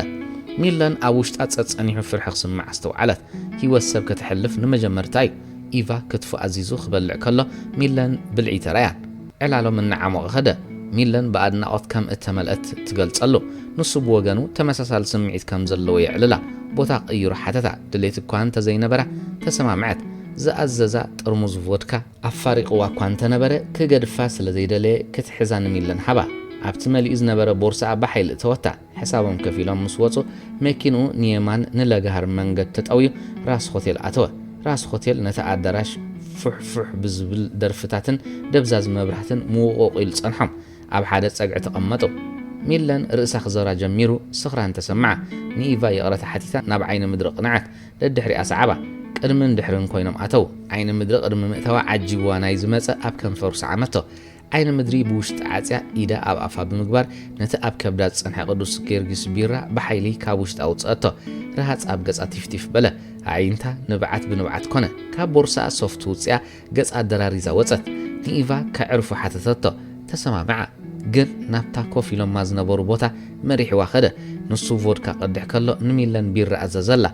ሚለን ኣብ ውሽጣ ጸጸኒሑ ፍርሒ ክስምዓ ኣስተውዓለት። ህይወት ሰብ ከተሕልፍ ንመጀመርታ እዩ። ኢቫ ክትፎ ኣዚዙ ክበልዕ ከሎ ሚለን ብልዒ ተራእያ። ዕላሎም እናዓሞቐ ኸደ። ሚለን ብኣድናቖት ከም እተመልአት ትገልጸሉ። ንሱ ብወገኑ ተመሳሳሊ ስምዒት ከም ዘለዎ የዕልላ። ቦታ ክቕይሩ ሓተታ። ድሌት እኳ እንተዘይነበራ ተሰማምዐት። ዝኣዘዛ ጥርሙዝ ቮድካ ኣፋሪቕዋ እኳ እንተነበረ ክገድፋ ስለ ዘይደለየ ክትሕዛ ንሚለን ሃባ። ኣብቲ መሊኡ ዝነበረ ቦርስኣ ብሓይሊ እተወታ። ሕሳቦም ከፊሎም ምስ ወጹ፣ መኪንኡ ንየማን ንለጋሃር መንገድ ተጠውዩ ራስ ሆቴል ኣተወ። ራስ ሆቴል ነቲ ኣዳራሽ ፉሕ ፉሕ ብዝብል ደርፍታትን ደብዛዝ መብራህትን ምውቕቕ ኢሉ ጸንሖም። ኣብ ሓደ ጸግዒ ተቐመጡ። ሚለን ርእሳ ክዘራ ጀሚሩ፣ ስኽራን ተሰምዓ። ንኢቫ ይቕረታ ሓቲታ ናብ ዓይኒ ምድሪ ቅንዓት። ደድሕሪኣ ሰዓባ። ቅድምን ድሕርን ኮይኖም ኣተው። ዓይኒ ምድሪ ቅድሚ ምእታዋ ዓጂብዋ ናይ ዝመጸ ኣብ ከንፈሩ ሰዓመቶ። ዓይኒ ምድሪ ብውሽጢ ዓጽያ ኢዳ ኣብ ኣፋ ብምግባር ነቲ ኣብ ከብዳ ዝጸንሐ ቅዱስ ጊዮርጊስ ቢራ ብሓይሊ ካብ ውሽጢ ኣውጽአቶ። ረሃጽ ኣብ ገጻ ቲፍቲፍ በለ። ኣዒንታ ንብዓት ብንብዓት ኮነ። ካብ ቦርስኣ ሶፍት ውጽያ ገጻ ኣደራሪዛ ወጸት። ንኢቫ ከዕርፉ ሓተተቶ። ተሰማምዓ። ግን ናብታ ኮፍ ኢሎማ ዝነበሩ ቦታ መሪሕዋ ከደ። ንሱ ቮድካ ቀድሕ ከሎ ንሚለን ቢራ ኣዘዘላ።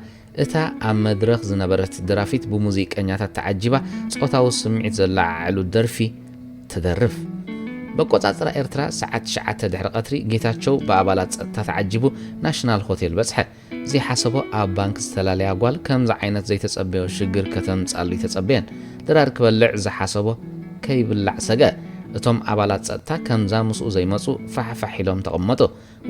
እታ ኣብ መድረኽ ዝነበረት ደራፊት ብሙዚቀኛታት ተዓጂባ ጾታዊ ስምዒት ዘለዓዕሉ ደርፊ ትደርፍ። በቆጻጽራ ኤርትራ ሰዓት ትሽዓተ ድሕሪ ቀትሪ ጌታቸው ብኣባላት ጸጥታ ተዓጂቡ ናሽናል ሆቴል በጽሐ። ዘይሓሰቦ ኣብ ባንክ ዝተላለያ ጓል ከምዚ ዓይነት ዘይተጸበዮ ሽግር ከተምጻሉ ይተጸበየን። ድራር ክበልዕ ዝሓሰቦ ከይብላዕ ሰገ። እቶም ኣባላት ጸጥታ ከምዛ ምስኡ ዘይመጹ ፋሕፋሕ ኢሎም ተቐመጡ።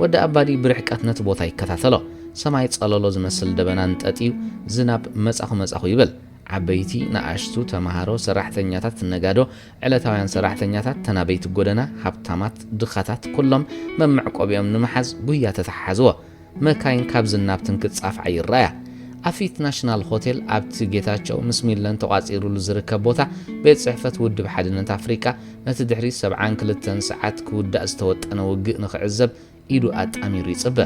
ወዲ ኣባዲ ብርሕቀት ነቲ ቦታ ይከታተሎ። ሰማይ ጸለሎ ዝመስል ደበና እንጠጥዩ ዝናብ መጻኹ መጻኹ ይብል። ዓበይቲ፣ ንኣሽቱ፣ ተመሃሮ፣ ሰራሕተኛታት፣ ነጋዶ፣ ዕለታውያን ሰራሕተኛታት፣ ተናበይቲ ጎደና፣ ሃብታማት፣ ድኻታት፣ ኩሎም መመዕቆቢኦም ንምሓዝ ጉያ ተተሓሓዝዎ። መካይን ካብ ዝናብ ትንክጻፍዓ ይረኣያ። ኣፊት ናሽናል ሆቴል ኣብቲ ጌታቸው ምስ ሚለን ተቋጺሩሉ ዝርከብ ቦታ ቤት ጽሕፈት ውድብ ሓድነት ኣፍሪቃ ነቲ ድሕሪ ሰብዓን ክልተን ሰዓት ክውዳእ ዝተወጠነ ውግእ ንኽዕዘብ ኢዱ ኣጣሚሩ ይጽበ።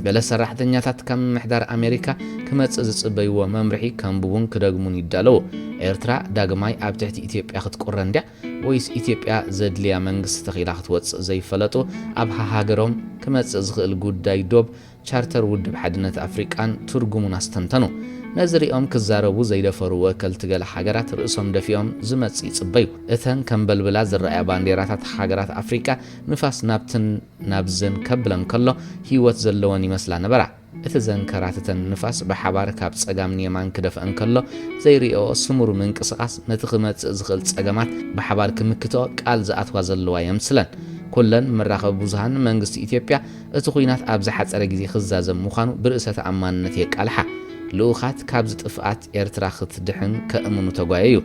ገለ ሰራሕተኛታት ካብ ምምሕዳር ኣሜሪካ ክመጽእ ዝጽበይዎ መምርሒ ከንብቡን ክደግሙን ይዳለዉ። ኤርትራ ዳግማይ ኣብ ትሕቲ ኢትዮጵያ ክትቁረ እንድያ ወይስ ኢትዮጵያ ዘድልያ መንግስቲ ተኺላ ክትወጽእ ዘይፈለጡ ኣብ ሃሃገሮም ክመጽእ ዝኽእል ጉዳይ ዶብ ቻርተር ውድብ ሓድነት ኣፍሪቃን ትርጉሙን ኣስተንተኑ። ነዚ ሪኦም ክዛረቡ ዘይደፈሩ ወከልቲ ገለ ሃገራት ርእሶም ደፊኦም ዝመጽእ ይጽበዩ። እተን ከም በልብላ ዝረኣያ ባንዴራታት ሃገራት ኣፍሪቃ ንፋስ ናብትን ናብዝን ከብለን ከሎ ህይወት ዘለወን ይመስላ ነበራ። እቲ ዘንከራትተን ንፋስ ብሓባር ካብ ጸጋም ንየማን ክደፍአን ከሎ ዘይርእኦ ስሙር ምንቅስቓስ ነቲ ክመጽእ ዝኽእል ጸገማት ብሓባር ክምክትኦ ቃል ዝኣትዋ ዘለዋ የምስለን። ኩለን መራኸቢ ብዙሃን መንግስቲ ኢትዮጵያ እቲ ኲናት ኣብ ዝሓጸረ ግዜ ክዛዘም ምዃኑ ብርእሰ ተኣማንነት የቃልሓ። ልኡኻት ካብዚ ጥፍኣት ኤርትራ ክትድሕን ከእምኑ ተጓየዩ።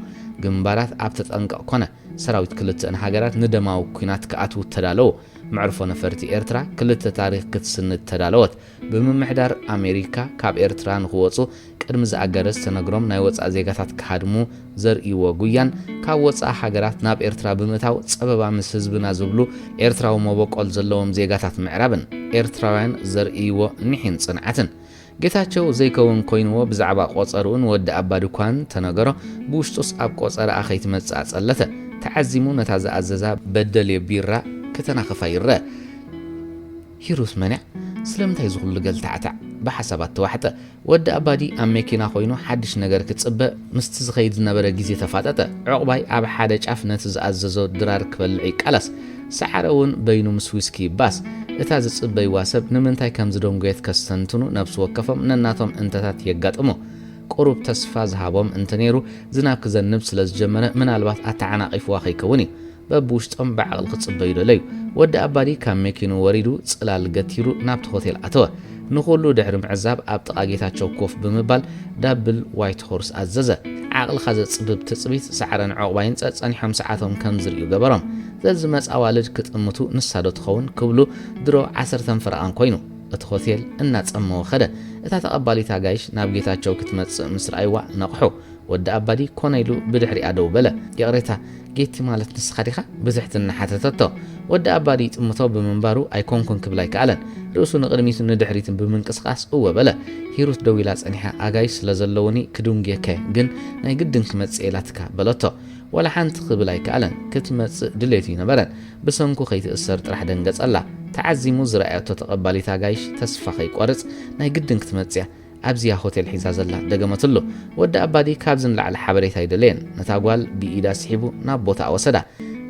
ግንባራት ኣብ ተጠንቀቕ ኮነ። ሰራዊት ክልተአን ሃገራት ንደማዊ ኲናት ክኣትዉ ተዳለዉ። መዕርፎ ነፈርቲ ኤርትራ ክልተ ታሪኽ ክትስንድ ተዳለወት። ብምምሕዳር ኣሜሪካ ካብ ኤርትራ ንኽወጹ ቅድሚ ዝኣገረ ዝተነግሮም ናይ ወጻኢ ዜጋታት ክሃድሙ ዘርእይዎ ጉያን ካብ ወጻኢ ሃገራት ናብ ኤርትራ ብምእታው ጸበባ ምስ ህዝብና ዝብሉ ኤርትራዊ መበቆል ዘለዎም ዜጋታት ምዕራብን ኤርትራውያን ዘርእይዎ ኒሕን ጽንዓትን። ጌታቸው ዘይከውን ኮይንዎ ብዛዕባ ቆጸርኡን ወዲ ኣባዲ እኳ እንተነገሮ፣ ብውሽጡስ ኣብ ቆጸርኣ ከይትመጽእ ኣጸለተ። ተዓዚሙ ነታ ዝኣዘዛ በደሌ ቢራ ክተናኽፋ ይረአ። ሂሩት መን እያ? ስለምንታይ እዚ ኩሉ ገልታዕታዕ? ብሓሳባት ተዋሕጠ። ወዲ ኣባዲ ኣብ መኪና ኮይኑ ሓድሽ ነገር ክጽበ ምስቲ ዝኸይድ ዝነበረ ግዜ ተፋጠጠ። ዑቕባይ ኣብ ሓደ ጫፍ ነቲ ዝኣዘዞ ድራር ክበልዕ ይቃለስ። ሰዓረ እውን በይኑ ምስ ዊስኪ ይባስ። እታ ዝጽበይዋ ሰብ ንምንታይ ከም ዝደንጎየት ከስተንትኑ ነብሲ ወከፎም ነናቶም እንተታት የጋጥሙ። ቁሩብ ተስፋ ዝሃቦም እንተነይሩ ዝናብ ክዘንብ ስለ ዝጀመረ ምናልባት ኣተዓናቒፍዋ ከይከውን እዩ። በብውሽጦም ብዓቕሊ ክጽበዩ ደለዩ። ወዲ ኣባዲ ካብ መኪኑ ወሪዱ ጽላል ገቲሩ ናብቲ ሆቴል ኣተወ። ንኹሉ ድሕሪ ምዕዛብ ኣብ ጥቓ ጌታቸው ኮፍ ብምባል ዳብል ዋይት ሆርስ ኣዘዘ። ዓቕልኻ ዘጽብብ ትጽቢት ሰዓረን ዑቕባይን ጸጸኒሖም ሰዓቶም ከም ዝርእዩ ገበሮም። ዘዝመጽ ኣዋልድ ክጥምቱ ንሳ ዶ ትኸውን ክብሉ ድሮ ዓሰርተን ፈረቓን ኮይኑ እቲ ሆቴል እናጸመወ ኸደ። እታ ተቐባሊት ኣጋይሽ ናብ ጌታቸው ክትመጽእ ምስ ረኣይዋ ነቕሑ። ወዲ ኣባዲ ኮነ ኢሉ ብድሕሪኣ ደው በለ። ይቕሬታ፣ ጌቲ ማለት ንስኻ ዲኻ? ብትሕትና ሓተተቶ። ወዲ ኣባዲ ይጥምቶ ብምንባሩ ኣይኮንኩን ክብል ኣይከኣለን። ርእሱ ንቕድሚትን ንድሕሪትን ብምንቅስቓስ እወ በለ። ሂሩት ደው ኢላ ጸኒሓ፣ ኣጋይሽ ስለ ዘለውኒ ክድንጉየካ እየ፣ ግን ናይ ግድን ክመጽእ ኢላትካ በለቶ። ዋላ ሓንቲ ክብል ኣይከኣለን። ክትመጽእ ድሌቱ ኣይነበረን። ብሰንኩ ከይትእሰር ጥራሕ ደንገጸላ። ተዓዚሙ ዝረኣየቶ ተቐባሊት ኣጋይሽ ተስፋ ከይቆርጽ ናይ ግድን ክትመጽእ እያ። ኣብዚያ ሆቴል ሒዛ ዘላ ደገመትሉ። ወዲ ኣባዲ ካብዚ ንላዕሊ ሓበሬታ ኣይደለየን። ነታ ጓል ብኢዳ ስሒቡ ናብ ቦታኣ ወሰዳ።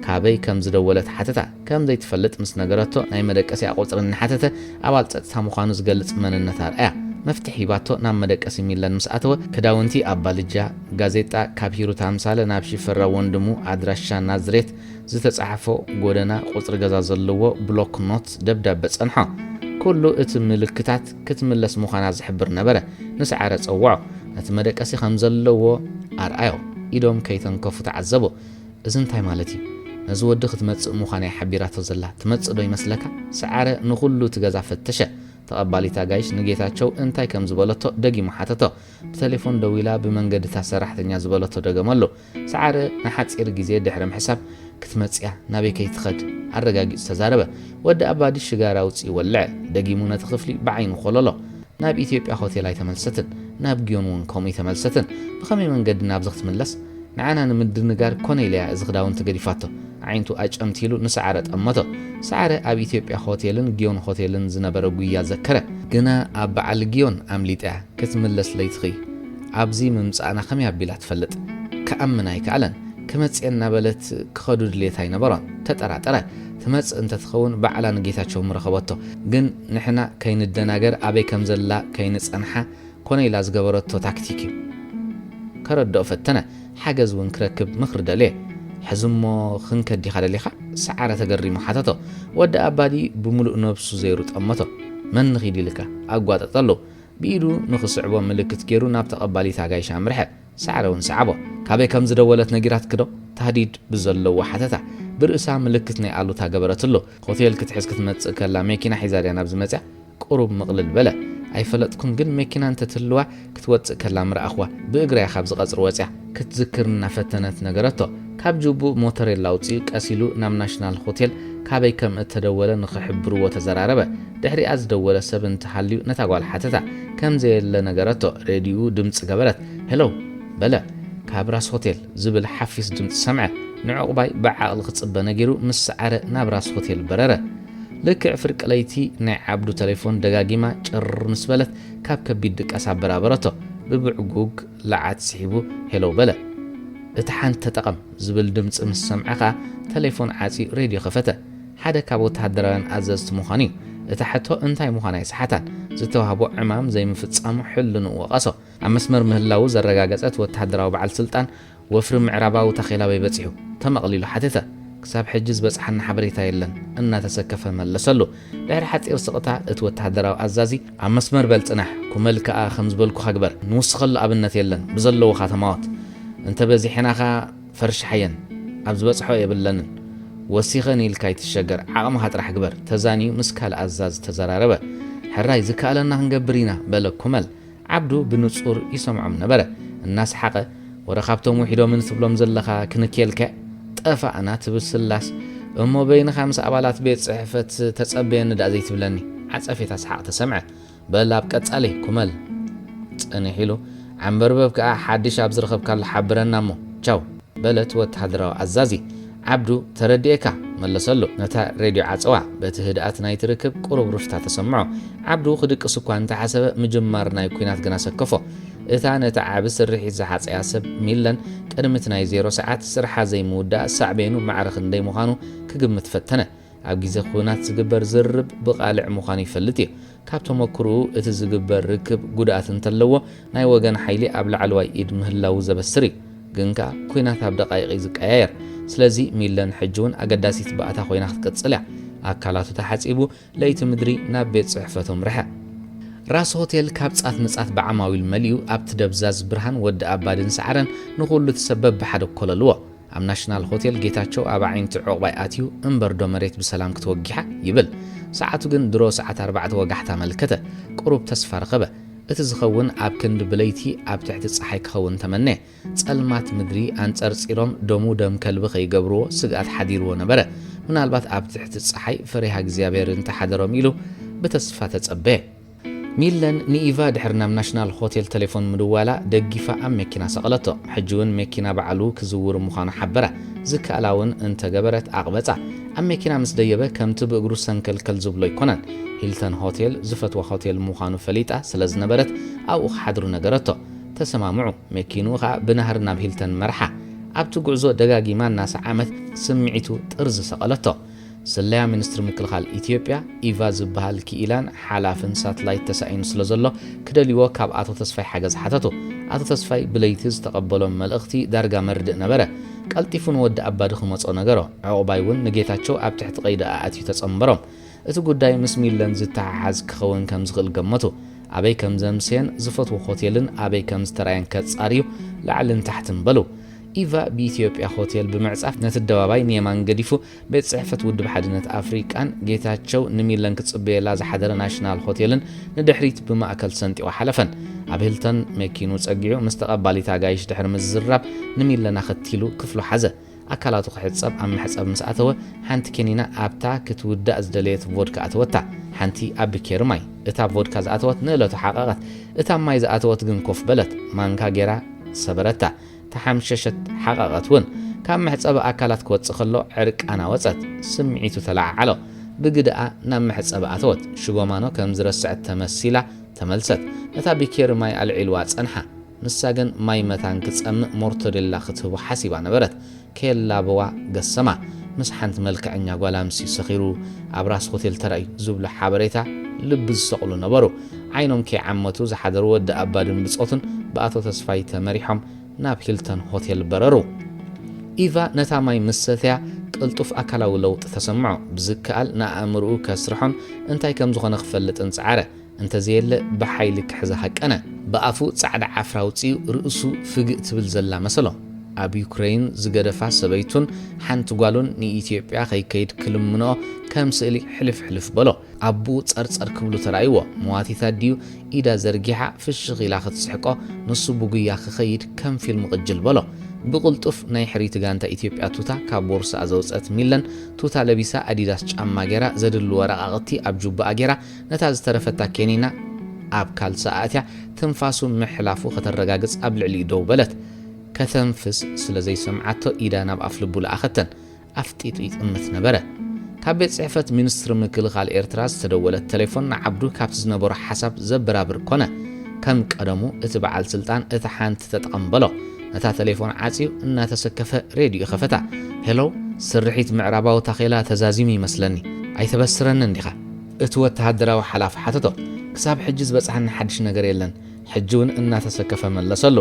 ካበይ ከም ዝደወለት ሓተታ። ከም ዘይትፈልጥ ምስ ነገረቶ ናይ መደቀሲኣ ቁጽሪ እናሓተተ ኣባል ጸጥታ ምዃኑ ዝገልጽ መንነት ኣርኣያ። መፍትሕ ሂባቶ ናብ መደቀሲ ሚለን ምስ ኣተወ ክዳውንቲ ኣብ ባልጃ፣ ጋዜጣ ካብ ሂሩት ኣምሳለ ናብ ሽፈራው ወንድሙ፣ ኣድራሻ ናዝሬት፣ ዝተጻሕፎ ጎደና፣ ቁጽሪ ገዛ ዘለዎ ብሎክ ኖት ደብዳበ ጸንሖ። ኩሉ እቲ ምልክታት ክትምለስ ምዃና ዝሕብር ነበረ። ንሰዓረ ጸውዖ። ነቲ መደቀሲ ከም ዘለዎ ኣርኣዮ። ኢዶም ከይተንከፉ ተዓዘቦ። እዚ እንታይ ማለት እዩ? ነዚ ወዲ ክትመጽእ ምዃና እያ ሓቢራቶ ዘላ። ትመጽእ ዶ ይመስለካ? ሰዓረ ንኹሉ እቲ ገዛ ፈተሸ። ተቐባሊት ኣጋይሽ ንጌታቸው እንታይ ከም ዝበለቶ ደጊሙ ሓተቶ። ብተሌፎን ደዊላ ብመንገዲ እታ ሰራሕተኛ ዝበለቶ ደገመሉ። ሰዓረ ንሓጺር ግዜ ድሕሪ ምሕሳብ ክትመጽእ እያ፣ ናበይ ከይትኸድ ኣረጋጊጹ ተዛረበ። ወዲ ኣባዲ ሽጋራ ኣውጺኡ ወልዐ። ደጊሙ ነቲ ክፍሊ ብዓይኑ ኮለሎ። ናብ ኢትዮጵያ ሆቴል ኣይተመልሰትን፣ ናብ ግዮን እውን ከምኡ ኣይተመልሰትን። ብኸመይ መንገዲ ናብዚ ክትምለስ? ንዓና ንምድንጋር ኮነ ኢለያ እዚ ክዳውንቲ ገዲፋቶ። ኣዒንቱ ኣጨምቲሉ ንሰዓረ ጠመቶ። ሰዓረ ኣብ ኢትዮጵያ ሆቴልን ግዮን ሆቴልን ዝነበረ ጉያ ዘከረ። ግና ኣብ በዓል ግዮን ኣምሊጣ ክትምለስ ለይትኺ ኣብዚ ምምጻእና ከመይ ኣቢላ ትፈልጥ? ክኣምን ኣይከኣለን። ክመጽእ እናበለት ክኸዱ ድሌት ኣይነበሮን። ተጠራጠረ። ትመጽእ እንተትኸውን ባዕላ ንጌታቸው ምረኸበቶ። ግን ንሕና ከይንደናገር ኣበይ ከም ዘላ ከይንጸንሓ ኮነ ኢላ ዝገበረቶ ታክቲክ እዩ። ከረድኦ ፈተነ። ሓገዝ እውን ክረክብ ምኽሪ ደልየ። ሕዚ እሞ ክንከድ ዲኻ ደሊኻ? ሰዓረ ተገሪሙ ሓተቶ። ወዲ ኣባዲ ብምሉእ ነብሱ ዘይሩ ጠመቶ። መን ንኺድ ኢልካ? ኣጓጠጠሉ። ብኢዱ ንኽስዕቦ ምልክት ገይሩ ናብ ተቐባሊት ኣጋይሽ ኣምርሐ። ሰዓረ እውን ሰዓቦ። ካበይ ከም ዝደወለት ነጊራትኪ ዶ? ታህዲድ ብዘለዎ ሓተታ። ብርእሳ ምልክት ናይ ኣሉታ ገበረትሉ። ሆቴል ክትሕዝ ክትመጽእ ከላ መኪና ሒዛ ድያ ናብዚ መጽያ? ቁሩብ ምቕልል በለ። ኣይፈለጥኩን፣ ግን መኪና እንተትህልዋ ክትወጽእ ከላ ምረኣኽዋ። ብእግራ እያ ካብዚ ቀጽሪ ወጽያ። ክትዝክር እናፈተነት ነገረቶ። ካብ ጅቡኡ ሞተሬላ ኣውጺኡ ቀስ ኢሉ ናብ ናሽናል ሆቴል ካበይ ከም እተደወለ ንኽሕብርዎ ተዘራረበ። ድሕሪኣ ዝደወለ ሰብ እንተሃልዩ ነታ ጓል ሓተታ። ከም ዘየለ ነገረቶ። ሬድዮኡ ድምጺ ገበረት። ሄሎ በለ። ካብ ራስ ሆቴል ዝብል ሓፊስ ድምጺ ሰምዐ። ንዕቑባይ ብዓቕሊ ክጽበ ነጊሩ ምስ ሰዓረ ናብ ራስ ሆቴል በረረ። ልክዕ ፍርቂ ለይቲ ናይ ዓብዱ ተሌፎን ደጋጊማ ጭር ምስ በለት ካብ ከቢድ ድቃስ ኣበራበረቶ። ብብዕጉግ ለዓት ስሒቡ ሄሎ በለ። እቲ ሓንቲ ተጠቐም ዝብል ድምጺ ምስ ሰምዐ ኸኣ ተሌፎን ዓጽዩ ሬድዮ ከፈተ። ሓደ ካብ ወተሃደራውያን ኣዘዝቲ ምዃኑ እዩ። እታ ሕቶ እንታይ ምዃና ኣይሰሓታን። ዝተዋህቦ ዕማም ዘይምፍጻሙ ሕልንኡ ወቐሶ። ኣብ መስመር ምህላዉ ዘረጋገጸት ወተሃደራዊ በዓል ስልጣን፣ "ወፍሪ ምዕራባዊ ታኼላ ኣበይ በጺሑ?" ተመቕሊሉ ሓተተ። "ክሳብ ሕጂ ዝበጽሓና ሓበሬታ የለን" እናተሰከፈ መለሰሉ። ድሕሪ ሓጺር ስቕታ እቲ ወተሃደራዊ ኣዛዚ፣ "ኣብ መስመር በል ጽናሕ፣ ኩመል ከኣ ከም ዝበልኩኻ ግበር። ንውስኸሉ ኣብነት የለን፣ ብዘለዉኻ ተማወት። እንተ በዚሕና ኸኣ ፈርሻሕየን፣ ኣብ ዝበጽሖ የብለንን። ወሲኸን ኢልካ ኣይትሸገር፣ ዓቕምኻ ጥራሕ ግበር" ተዛንዩ ምስ ካልእ ኣዛዚ ተዘራረበ። "ሕራይ ዝከኣለና ክንገብር ኢና" በለ ኩመል። ዓብዱ ብንጹር ይሰምዖም ነበረ። እናሰሓቐ፣ "ወረ ካብቶም ውሒዶምን ትብሎም ዘለኻ ክንክየልካ ጠፋእና ትብል ስላስ፣ እሞ በይንኻ ምስ ኣባላት ቤት ጽሕፈት ተጸበየኒ ደኣ ዘይትብለኒ?" ዓጸፌታ ሰሓቕ ተሰምዐ። "በል ኣብ ቀጻሊ ኩመል" ጽንሕ ኢሉ፣ "ዓንበርበብ ከኣ ሓድሽ ኣብ ዝረኸብካሉ ሓብረና እሞ ቻው" በለት ወተሃደራዊ ኣዛዚ። ዓብዱ "ተረዲኤካ" መለሰሉ። ነታ ሬድዮ ዓጸዋ። በቲ ህድኣት ናይቲ ርክብ ቁሩብ ርፍታ ተሰምዖ። ዓብዱ ክድቅስ እኳ እንተሓሰበ፣ ምጅማር ናይ ኲናት ግና ሰከፎ። እታ ነቲ ዓቢ ስርሒት ዝሓጸያ ሰብ ሚለን ቅድሚ እቲ ናይ ዜሮ ሰዓት ስርሓ ዘይምውዳእ ሳዕቤኑ ማዕረ ክንደይ ምዃኑ ክግምት ፈተነ። ኣብ ግዜ ኲናት ዝግበር ዝርርብ ብቓልዕ ምዃኑ ይፈልጥ እዩ። ካብ ተመክሮኡ እቲ ዝግበር ርክብ ጉድኣት እንተለዎ ናይ ወገን ሓይሊ ኣብ ላዕለዋይ ኢድ ምህላዉ ዘበስር እዩ። ግን ከኣ ኲናት ኣብ ደቓይቕ እዩ ዝቀያየር። ስለዚ ሚለን ሕጂ እውን ኣገዳሲት ባእታ ኮይና ክትቅጽል እያ። ኣካላቱ ተሓጺቡ ለይቲ ምድሪ ናብ ቤት ጽሕፈቱ ኣምርሐ። ራስ ሆቴል ካብ ጻት ንጻት ብዓማዊል መሊኡ ኣብቲ ደብዛዝ ብርሃን ወዲ ኣባድን ሰዓረን ንኹሉ እቲ ሰብ በብሓደ ኮለልዎ። ኣብ ናሽናል ሆቴል ጌታቸው ኣብ ኣዒንቲ ዑቕባይ ኣትዩ እምበርዶ መሬት ብሰላም ክትወጊሓ ይብል። ሰዓቱ ግን ድሮ ሰዓት ኣርባዕተ ወጋሕታ መልከተ። ቁሩብ ተስፋ ረኸበ። እቲ ዝኸውን ኣብ ክንዲ ብለይቲ ኣብ ትሕቲ ጸሓይ ክኸውን ተመነ። ጸልማት ምድሪ ኣንጸርጺሮም ደሙ ደም ከልቢ ከይገብርዎ ስግኣት ሓዲርዎ ነበረ። ምናልባት ኣብ ትሕቲ ጸሓይ ፈሪሃ እግዚኣብሔር እንተሓደሮም ኢሉ ብተስፋ ተጸበየ። ሚለን ንኢቫ ድሕሪ ናብ ናሽናል ሆቴል ተሌፎን ምድዋላ ደጊፋ ኣብ መኪና ሰቐለቶ። ሕጂ እውን መኪና ባዕሉ ክዝውር ምዃኑ ሓበራ። ዝከኣላ እውን እንተገበረት ኣቕበጻ። ኣብ መኪና ምስ ደየበ ከምቲ ብእግሩ ሰንከልከል ዝብሎ ኣይኮነን። ሂልተን ሆቴል ዝፈትዋ ሆቴል ምዃኑ ፈሊጣ ስለ ዝነበረት ኣብኡ ክሓድሩ ነገረቶ። ተሰማምዑ። መኪንኡ ኸኣ ብናህሪ ናብ ሂልተን መርሓ። ኣብቲ ጉዕዞ ደጋጊማ እናሰዓመት ስምዒቱ ጥርዚ ሰቐለቶ። ስለያ ሚኒስትሪ ምክልኻል ኢትዮጵያ ኢቫ ዝበሃል ክኢላን ሓላፍን ሳትላይት ተሳኢኑ ስለ ዘሎ ክደልይዎ ካብ ኣቶ ተስፋይ ሓገዝ ሓተቱ። ኣቶ ተስፋይ ብለይቲ ዝተቐበሎም መልእኽቲ ዳርጋ መርድእ ነበረ። ቀልጢፉ ንወዲ ኣባዲ ክመጾ ነገሮ። ዕቑባይ እውን ንጌታቸው ኣብ ትሕቲ ቀይዲ ኣእትዩ ተጸንበሮም። እቲ ጉዳይ ምስ ሚለን ዝተሓሓዝ ክኸውን ከም ዝኽእል ገመቱ። ኣበይ ከም ዘምስየን ዝፈትዎ ሆቴልን ኣበይ ከም ዝተራየን ከጻርዩ ላዕልን ታሕትን በሉ። ኢቫ ብኢትዮጵያ ሆቴል ብምዕጻፍ ነቲ ኣደባባይ ንየማን ገዲፉ ቤት ጽሕፈት ውድብ ሓድነት ኣፍሪቃን ጌታቸው ንሚለን ክጽበየላ ዝሓደረ ናሽናል ሆቴልን ንድሕሪት ብማእከል ሰንጢቑ ሓለፈን። ኣብ ሂልተን መኪኑ ጸጊዑ ምስ ተቐባሊት ኣጋይሽ ድሕሪ ምዝራብ ንሚለን ኣኸቲሉ ክፍሉ ሓዘ። ኣካላቱ ክሕጸብ ኣብ መሕጸቢ ምስ ኣተወ ሓንቲ ኬኒና ኣብታ ክትውዳእ ዝደለየት ቮድካ ኣተወታ። ሓንቲ ኣብ ብኬሪ ማይ። እታ ቮድካ ዝኣተወት ንእለቱ ሓቐቐት። እታ ማይ ዝኣተወት ግን ኮፍ በለት። ማንካ ጌራ ሰበረታ። ተሓምሸሸት፣ ሓቐቐት እውን። ካብ መሕጸቢ ኣካላት ክወጽእ ከሎ ዕርቃና ወጸት። ስምዒቱ ተለዓዓሎ። ብግድኣ ናብ መሕጸቢ ኣተወት። ሽጎማኖ ከም ዝረስዐት ተመሲላ ተመልሰት። ነታ ብኬሪ ማይ ኣልዒልዋ ጸንሓ። ንሳ ግን ማይ መታን ክጸምእ ሞርቶዴላ ክትህቦ ሓሲባ ነበረት። ከየላበዋ ገሰማ። ምስ ሓንቲ መልክዐኛ ጓል ኣምስዩ ሰኺሩ ኣብ ራስ ሆቴል ተራእዩ ዝብሉ ሓበሬታ ልቢ ዝሰቕሉ ነበሩ። ዓይኖም ከይዓመቱ ዝሓደሩ ወዲ ኣባድን ብጾቱን ብኣቶ ተስፋይ ተመሪሖም ናብ ሂልተን ሆቴል በረሩ። ኢቫ ነታ ማይ ምስ ሰተያ ቅልጡፍ ኣካላዊ ለውጢ ተሰምዖ። ብዝከኣል ንኣእምርኡ ከስርሖን እንታይ ከም ዝኾነ ክፈልጥን ጸዓረ። እንተዘየለ ብሓይሊ ክሕዛ ሃቀነ። ብኣፉ ጻዕዳ ዓፍራ ኣውጺኡ ርእሱ ፍግእ ትብል ዘላ መሰሎ። ኣብ ዩክረይን ዝገደፋ ሰበይቱን ሓንቲ ጓሉን ንኢትዮጵያ ከይከይድ ክልምንኦ ከም ስእሊ ሕልፍ ሕልፍ በሎ። ኣቦኡ ጸርጸር ክብሉ ተራእይዎ። መዋቲታ ድዩ ኢዳ ዘርጊሓ ፍሽኽ ኢላ ክትስሕቆ፣ ንሱ ብጉያ ክኸይድ ከም ፊልም ቅጅል በሎ። ብቕልጡፍ ናይ ሕርይቲ ጋንታ ኢትዮጵያ ቱታ ካብ ቦርስኣ ዘውጸት ሚለን፣ ቱታ ለቢሳ ኣዲዳስ ጫማ ጌራ፣ ዘድሊ ወረቓቕቲ ኣብ ጁባኣ ጌራ፣ ነታ ዝተረፈታ ኬኒና ኣብ ካልሳ ኣእትያ ትንፋሱ ምሕላፉ ከተረጋግጽ ኣብ ልዕሊኡ ደው በለት። ከተንፍስ ስለ ዘይሰምዓቶ ኢዳ ናብ ኣፍልቡ ለኣኸተን። ኣፍጢጡ ይጥምት ነበረ። ካብ ቤት ጽሕፈት ሚኒስትሪ ምክልኻል ኤርትራ ዝተደወለት ተሌፎን ንዓብዱ ካብቲ ዝነበሮ ሓሳብ ዘበራብር ኮነ። ከም ቀደሙ እቲ በዓል ስልጣን እታ ሓንቲ ተጠቐም በሎ። ነታ ተሌፎን ዓጽዩ እናተሰከፈ ሬድዮ ከፈታ። ሄሎ፣ ስርሒት ምዕራባዊ ታኼላ ተዛዚሙ ይመስለኒ። ኣይተበስረንን ዲኻ? እቲ ወተሃደራዊ ሓላፊ ሓተቶ። ክሳብ ሕጂ ዝበጽሓኒ ሓድሽ ነገር የለን። ሕጂ እውን እናተሰከፈ መለሰሉ።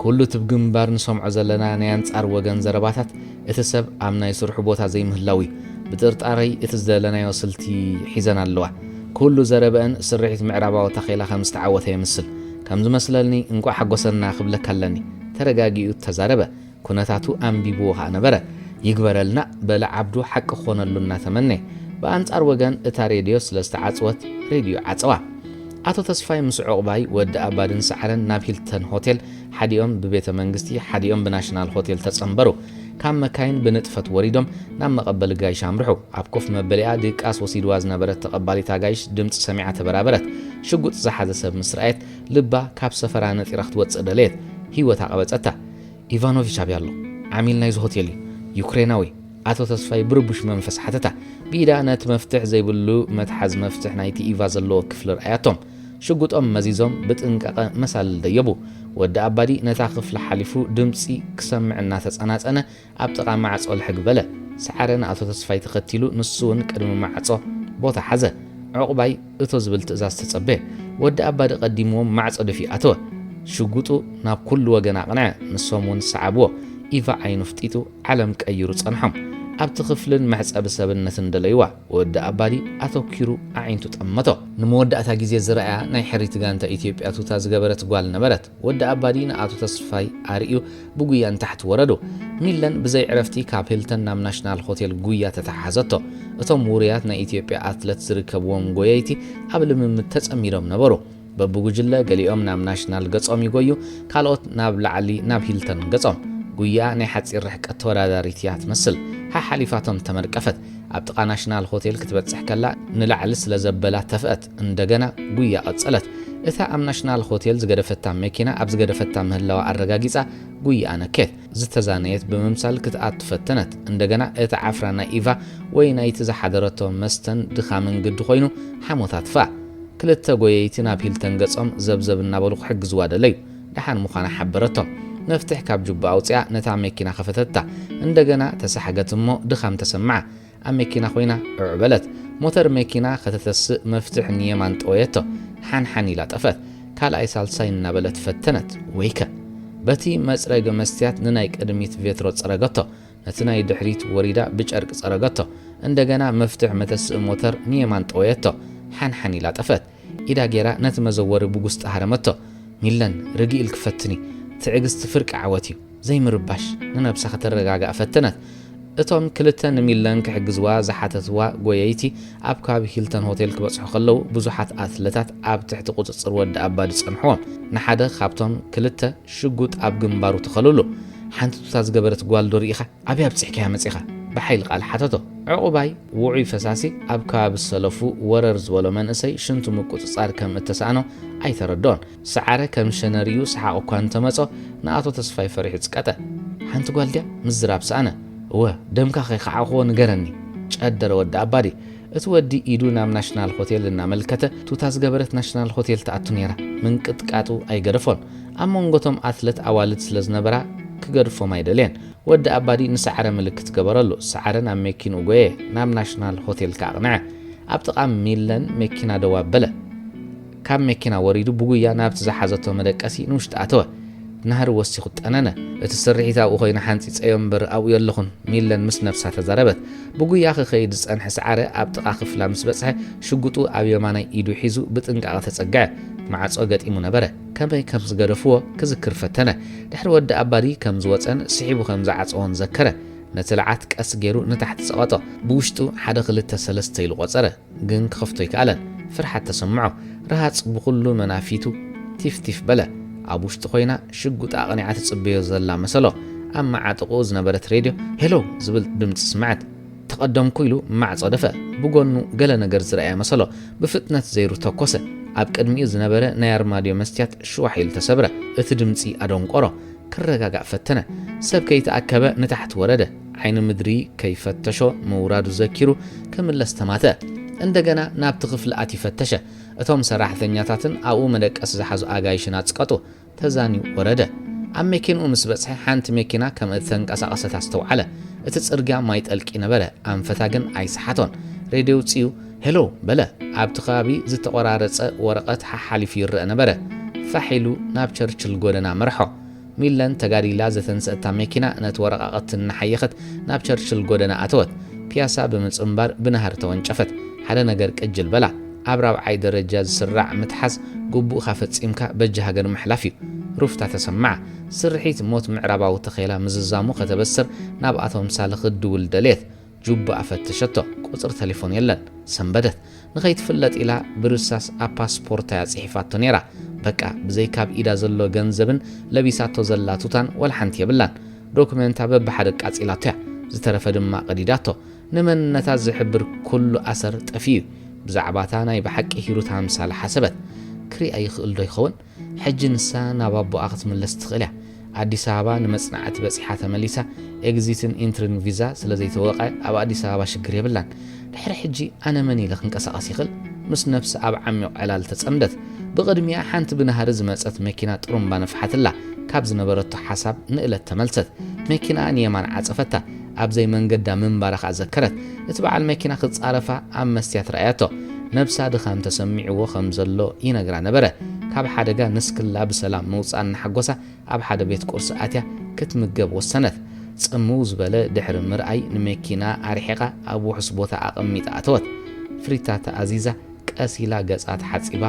ኩሉ እቲ ብግንባር ንሰምዖ ዘለና ናይ ኣንጻር ወገን ዘረባታት እቲ ሰብ ኣብ ናይ ስርሑ ቦታ ዘይምህላው እዩ። ብጥርጣረይ እቲ ዝደለናዮ ስልቲ ሒዘን ኣለዋ። ኩሉ ዘረበአን ስርሒት ምዕራባዊ ታኼላ ከም ዝተዓወተ የምስል። ከም ዝመስለኒ እንቋዕ ሓጎሰና ክብለካ ኣለኒ። ተረጋጊኡ ተዛረበ። ኩነታቱ ኣንቢብዎ ኸኣ ነበረ። ይግበረልና በለ ዓብዱ ሓቂ ክኾነሉ እናተመነ። ብኣንጻር ወገን እታ ሬድዮ ስለ ዝተዓጽወት ሬድዮ ዓጸዋ። ኣቶ ተስፋይ ምስ ዑቕባይ ወዲ ኣባድን ሰዓረን ናብ ሂልተን ሆቴል፣ ሓዲኦም ብቤተ መንግስቲ ሓዲኦም ብናሽናል ሆቴል ተጸንበሩ። ካብ መካይን ብንጥፈት ወሪዶም ናብ መቐበሊ ጋይሽ ኣምርሑ። ኣብ ኮፍ መበሊኣ ድቃስ ወሲድዋ ዝነበረት ተቐባሊት ኣጋይሽ ድምጺ ሰሚዓ ተበራበረት። ሽጉጥ ዝሓዘ ሰብ ምስ ረኣየት ልባ ካብ ሰፈራ ነጢራ ክትወጽእ ደለየት። ህይወታ ቀበጸታ። ኢቫኖቪች ኣበይ ኣሎ? ዓሚል ናይዚ ሆቴል እዩ። ዩክሬናዊ። ኣቶ ተስፋይ ብርቡሽ መንፈስ ሓተታ። ብኢዳ ነቲ መፍትሕ ዘይብሉ መትሓዚ መፍትሕ ናይቲ ኢቫ ዘለዎ ክፍሊ ረኣያቶም። ሽጉጦም መዚዞም ብጥንቃቐ መሳልል ደየቡ። ወዲ ኣባዲ ነታ ክፍሊ ሓሊፉ ድምጺ ክሰምዕ እናተጸናጸነ ኣብ ጥቓ ማዕጾ ልሕግ በለ። ሰዓረ ንኣቶ ተስፋይ ተኸቲሉ ንሱ እውን ቅድሚ ማዕጾ ቦታ ሓዘ። ዑቕባይ እቶ ዝብል ትእዛዝ ተጸበየ። ወዲ ኣባዲ ቀዲምዎም ማዕጾ ደፊኡ ኣተወ። ሽጉጡ ናብ ኩሉ ወገን ኣቕንዐ። ንሶም እውን ሰዓብዎ። ኢቫ ዓይኑ ፍጢጡ ዓለም ቀይሩ ጸንሖም። ኣብቲ ክፍልን መሕጸቢ ሰብነትን ደለይዋ። ወዲ ኣባዲ ኣተኪሩ ኣዒንቱ ጠመቶ። ንመወዳእታ ግዜ ዝረኣያ ናይ ሕሪት ጋንታ ኢትዮጵያ ቱታ ዝገበረት ጓል ነበረት። ወዲ ኣባዲ ንኣቶ ተስፋይ ኣርእዩ ብጉያ ንታሕቲ ወረዱ። ሚለን ብዘይ ዕረፍቲ ካብ ሂልተን ናብ ናሽናል ሆቴል ጉያ ተተሓሓዘቶ። እቶም ውሩያት ናይ ኢትዮጵያ ኣትለት ዝርከብዎም ጎየይቲ ኣብ ልምምድ ተጸሚዶም ነበሩ። በብጉጅለ ገሊኦም ናብ ናሽናል ገጾም ይጎዩ፣ ካልኦት ናብ ላዕሊ ናብ ሂልተን ገጾም። ጉያ ናይ ሓጺር ርሕቀት ተወዳዳሪት እያ ትመስል። ሓሓሊፋቶም ተመርቀፈት። ኣብ ጥቓ ናሽናል ሆቴል ክትበጽሕ ከላ ንላዕሊ ስለ ዘበላ ተፍአት። እንደገና ጉያ ቀጸለት። እታ ኣብ ናሽናል ሆቴል ዝገደፈታ መኪና ኣብ ዝገደፈታ ምህላዋ ኣረጋጊጻ ጉያ ኣነከየት። ዝተዛነየት ብምምሳል ክትኣቱ ፈተነት። እንደገና እቲ ዓፍራ ናይ ኢቫ ወይ ናይቲ ዝሓደረቶ መስተን ድኻምን ግዲ ኮይኑ ሓሞታ ትፋ። ክልተ ጎየይቲ ናብ ሂልተን ገጾም ዘብዘብ እናበሉ ክሕግዝዋ ደለዩ። ደሓን ምዃና ሓበረቶም። መፍትሕ ካብ ጁባ ኣውጺኣ ነታ መኪና ከፈተታ። እንደገና ተሳሕገት እሞ ድኻም ተሰምዓ። ኣብ መኪና ኮይና ዕዕ በለት። ሞተር መኪና ከተተስእ መፍትሕ ንየማን ጠወየቶ። ሓንሓን ኢላ ጠፈት። ካልኣይ ሳልሳይ እናበለት ፈተነት። ወይከ! በቲ መጽረጊ መስትያት ንናይ ቅድሚት ቬትሮ ጸረገቶ። ነቲ ናይ ድሕሪት ወሪዳ ብጨርቂ ጸረገቶ። እንደገና መፍትሕ መተስእ ሞተር ንየማን ጠወየቶ። ሓንሓን ኢላ ጠፈት። ኢዳ ጌራ ነቲ መዘወሪ ብጉስጢ ሃረመቶ። ሚለን ርግእ ኢልኪ ፈትኒ። ትዕግስቲ ፍርቂ ዓወት እዩ። ዘይምርባሽ፣ ንነብሳ ከተረጋግኣ ፈተነት። እቶም ክልተ ንሚለን ክሕግዝዋ ዝሓተትዋ ጎየይቲ ኣብ ከባቢ ሂልተን ሆቴል ክበጽሑ ከለዉ ብዙሓት ኣትለታት ኣብ ትሕቲ ቁጽጽር ወዲ ኣባዲ ጸንሕዎም። ንሓደ ካብቶም ክልተ ሽጉጥ ኣብ ግንባሩ ተኸሉሉ። ሓንቲ ቱታ ዝገበረት ጓል ዶ ርኢኻ? ኣበይ ኣብጺሕካያ መጺኻ? ብሓይሊ ቃል ሓተቶ። ዕቑባይ ውዑይ ፈሳሲ ኣብ ከባቢ ሰለፉ ወረር ዝበሎ መንእሰይ ሽንቱ ምቁጽጻር ከም እተሳእኖ ኣይተረድኦን። ሰዓረ ከም ሸነሪኡ ሰሓቕ እኳ እንተመጾ ንኣቶ ተስፋይ ፈሪሑ ጽቀጠ። ሓንቲ ጓል ድያ? ምዝራብ ሰኣነ። እወ፣ ደምካ ከይከዓኹዎ ንገረኒ። ጨደረ ወዲ ኣባዲ። እቲ ወዲ ኢዱ ናብ ናሽናል ሆቴል እናመልከተ ቱታ ዝገበረት ናሽናል ሆቴል ትኣቱ ነይራ። ምንቅጥቃጡ ኣይገደፎን። ኣብ መንጎቶም ኣትለት ኣዋልድ ስለ ዝነበራ ክገድፎም ኣይደልየን። ወዲ ኣባዲ ንሰዓረ ምልክት ገበረሉ። ሰዓረ ናብ መኪንኡ ጎየ፣ ናብ ናሽናል ሆቴል ከኣ ኣቕንዐ። ኣብ ጥቓ ሚለን መኪና ደው ኣበለ። ካብ መኪና ወሪዱ ብጉያ ናብቲ ዝሓዘቶ መደቀሲ ንውሽጢ ኣተወ። ናህሪ ወሲኹ ጠነነ። እቲ ስርሒት ኣብኡ ኮይኑ ሓንጺጸዮ እምበር ኣብኡ የለኹን፣ ሚለን ምስ ነብሳ ተዛረበት። ብጉያ ክኸይድ ዝጸንሐ ሰዓረ ኣብ ጥቓ ክፍላ ምስ በጽሐ፣ ሽጉጡ ኣብ የማናይ ኢዱ ሒዙ ብጥንቃቐ ተጸግዐ። ማዕጾ ገጢሙ ነበረ። ከመይ ከም ዝገደፍዎ ክዝክር ፈተነ። ድሕሪ ወዲ ኣባዲ ከም ዝወጸን ስሒቡ ከም ዝዓጸዎን ዘከረ። ነቲ ለዓት ቀስ ገይሩ ንታሕቲ ጸቐጦ። ብውሽጡ ሓደ ክልተ ሰለስተ ኢሉ ቆጸረ። ግን ክኸፍቶ ኣይከኣለን። ፍርሓት ተሰምዖ። ረሃጽ ብኹሉ መናፊቱ ቲፍቲፍ በለ። ኣብ ውሽጢ ኮይና ሽጉጥ ኣቕኒዓ ትጽበዮ ዘላ መሰሎ። ኣብ መዓጥቕኡ ዝነበረት ሬድዮ «ሄሎ» ዝብል ድምጺ ስምዐት። ተቐደምኩ ኢሉ ማዕጾ ደፈ። ብጎኑ ገለ ነገር ዝረኣየ መሰሎ። ብፍጥነት ዘይሩ ተኮሰ። ኣብ ቅድሚኡ ዝነበረ ናይ ኣርማድዮ መስትያት ሽዋሕ ኢሉ ተሰብረ። እቲ ድምጺ ኣደንቆሮ። ክረጋጋእ ፈተነ። ሰብ ከይተኣከበ ንታሕቲ ወረደ። ዓይኒ ምድሪ ከይፈተሾ ምውራዱ ዘኪሩ ክምለስ ተማተ። እንደገና ናብቲ ክፍሊ ኣትዩ ፈተሸ። እቶም ሰራሕተኛታትን ኣብኡ መደቀሲ ዝሓዙ ኣጋይሽን ኣጽቀጡ። ተዛንዩ ወረደ። ኣብ መኪንኡ ምስ በጽሐ ሓንቲ መኪና ከም እተንቀሳቐሰት ኣስተውዓለ። እቲ ጽርግያ ማይ ጠልቂ ነበረ። ኣንፈታ ግን ኣይሰሓቶን። ሬድዮ ውጽኡ «ሄሎ» በለ። ኣብቲ ከባቢ ዝተቖራረጸ ወረቐት ሓሓሊፉ ይረአ ነበረ። ፋሕ ኢሉ ናብ ቸርችል ጎደና መርሖ። ሚለን ተጋዲላ ዘተንሰእታ መኪና ነቲ ወረቓቕቲ እናሓየኸት ናብ ቸርችል ጎደና ኣተወት። ፒያሳ ብምጽንባር ብናህሪ ተወንጨፈት። ሓደ ነገር ቅጅል በላ። ኣብ ራብዓይ ደረጃ ዝስራዕ ምትሓዝ ግቡእኻ ፈጺምካ በጃ ሃገር ምሕላፍ እዩ። ሩፍታ ተሰማዓ። ስርሒት ሞት ምዕራባዊ ተኼላ ምዝዛሙ ከተበስር ናብ ኣቶም ሳልኽ ትድውል ደልየት። ጁባኣ ፈተሸቶ። ቁጽሪ ተሌፎን የለን። ሰንበደት። ንኸይትፍለጥ ኢላ ብርሳስ ኣብ ፓስፖርታ እያ ጽሒፋቶ ነይራ። በቃ፣ ብዘይካ ኣብ ኢዳ ዘሎ ገንዘብን ለቢሳቶ ዘላ ቱታን ዋላ ሓንቲ የብላን። ዶክመንታ በብሓደ ቃጺላቶ እያ። ዝተረፈ ድማ ቀዲዳቶ። ንመንነታ ዝሕብር ኩሉ ኣሰር ጠፊኡ እዩ። ብዛዕባታ ናይ ብሓቂ ሂሩት ኣምሳል ሓሰበት። ክሪኣ ይኽእል ዶ ይኸውን? ሕጂ ንሳ ናብ ኣቦኣ ክትምለስ ትኽእል እያ። ኣዲስ ኣበባ ንመጽናዕቲ በጺሓ ተመሊሳ፣ ኤግዚትን ኢንትሪን ቪዛ ስለ ዘይተወቐ ኣብ ኣዲስ ኣበባ ሽግር የብላን። ድሕሪ ሕጂ ኣነ መን ኢለ ክንቀሳቐስ ይኽእል? ምስ ነብሲ ኣብ ዓሚቕ ዕላል ተጸምደት። ብቕድሚኣ ሓንቲ ብናህሪ ዝመጸት መኪና ጥሩምባ ነፍሓትላ። ካብ ዝነበረቶ ሓሳብ ንእለት ተመልሰት። መኪናኣ ንየማን ዓጸፈታ። ኣብ ዘይመንገዳ ምንባራ ከኣ ዘከረት። እቲ በዓል መኪና ክትጻረፋ ኣብ መስትያት ረኣያቶ። ነብሳ ድኻም ተሰሚዕዎ ከም ዘሎ ይነግራ ነበረ። ካብ ሓደጋ ንስክላ ብሰላም ምውጻእ እናሓጎሳ ኣብ ሓደ ቤት ቁርሲ ኣትያ ክትምገብ ወሰነት። ጽምው ዝበለ ድሕሪ ምርኣይ ንመኪና ኣርሒቓ ኣብ ውሑስ ቦታ ኣቐሚጣ ኣተወት። ፍሪታ ተኣዚዛ ቀስ ኢላ ገጻ ተሓጺባ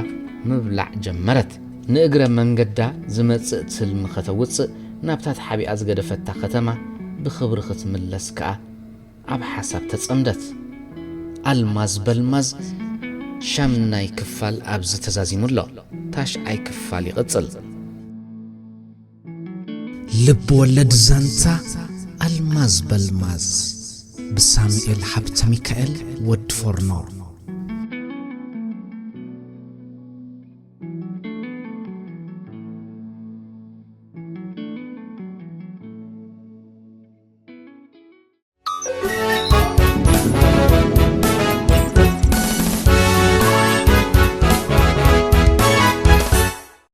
ምብላዕ ጀመረት። ንእግረ መንገዳ ዝመጽእ ትልሚ ከተውጽእ ናብታ ተሓቢኣ ዝገደፈታ ከተማ ብኽብሪ ክትምለስ ከኣ ኣብ ሓሳብ ተጸምደት። ኣልማዝ በልማዝ ሻምናይ ክፋል ኣብዚ ተዛዚሙ ኣሎ። ታሽዓይ ክፋል ይቕጽል። ልብ ወለድ ዛንታ ኣልማዝ በልማዝ ብሳሙኤል ሃብተ ሚካኤል ወዲ ፎርኖ።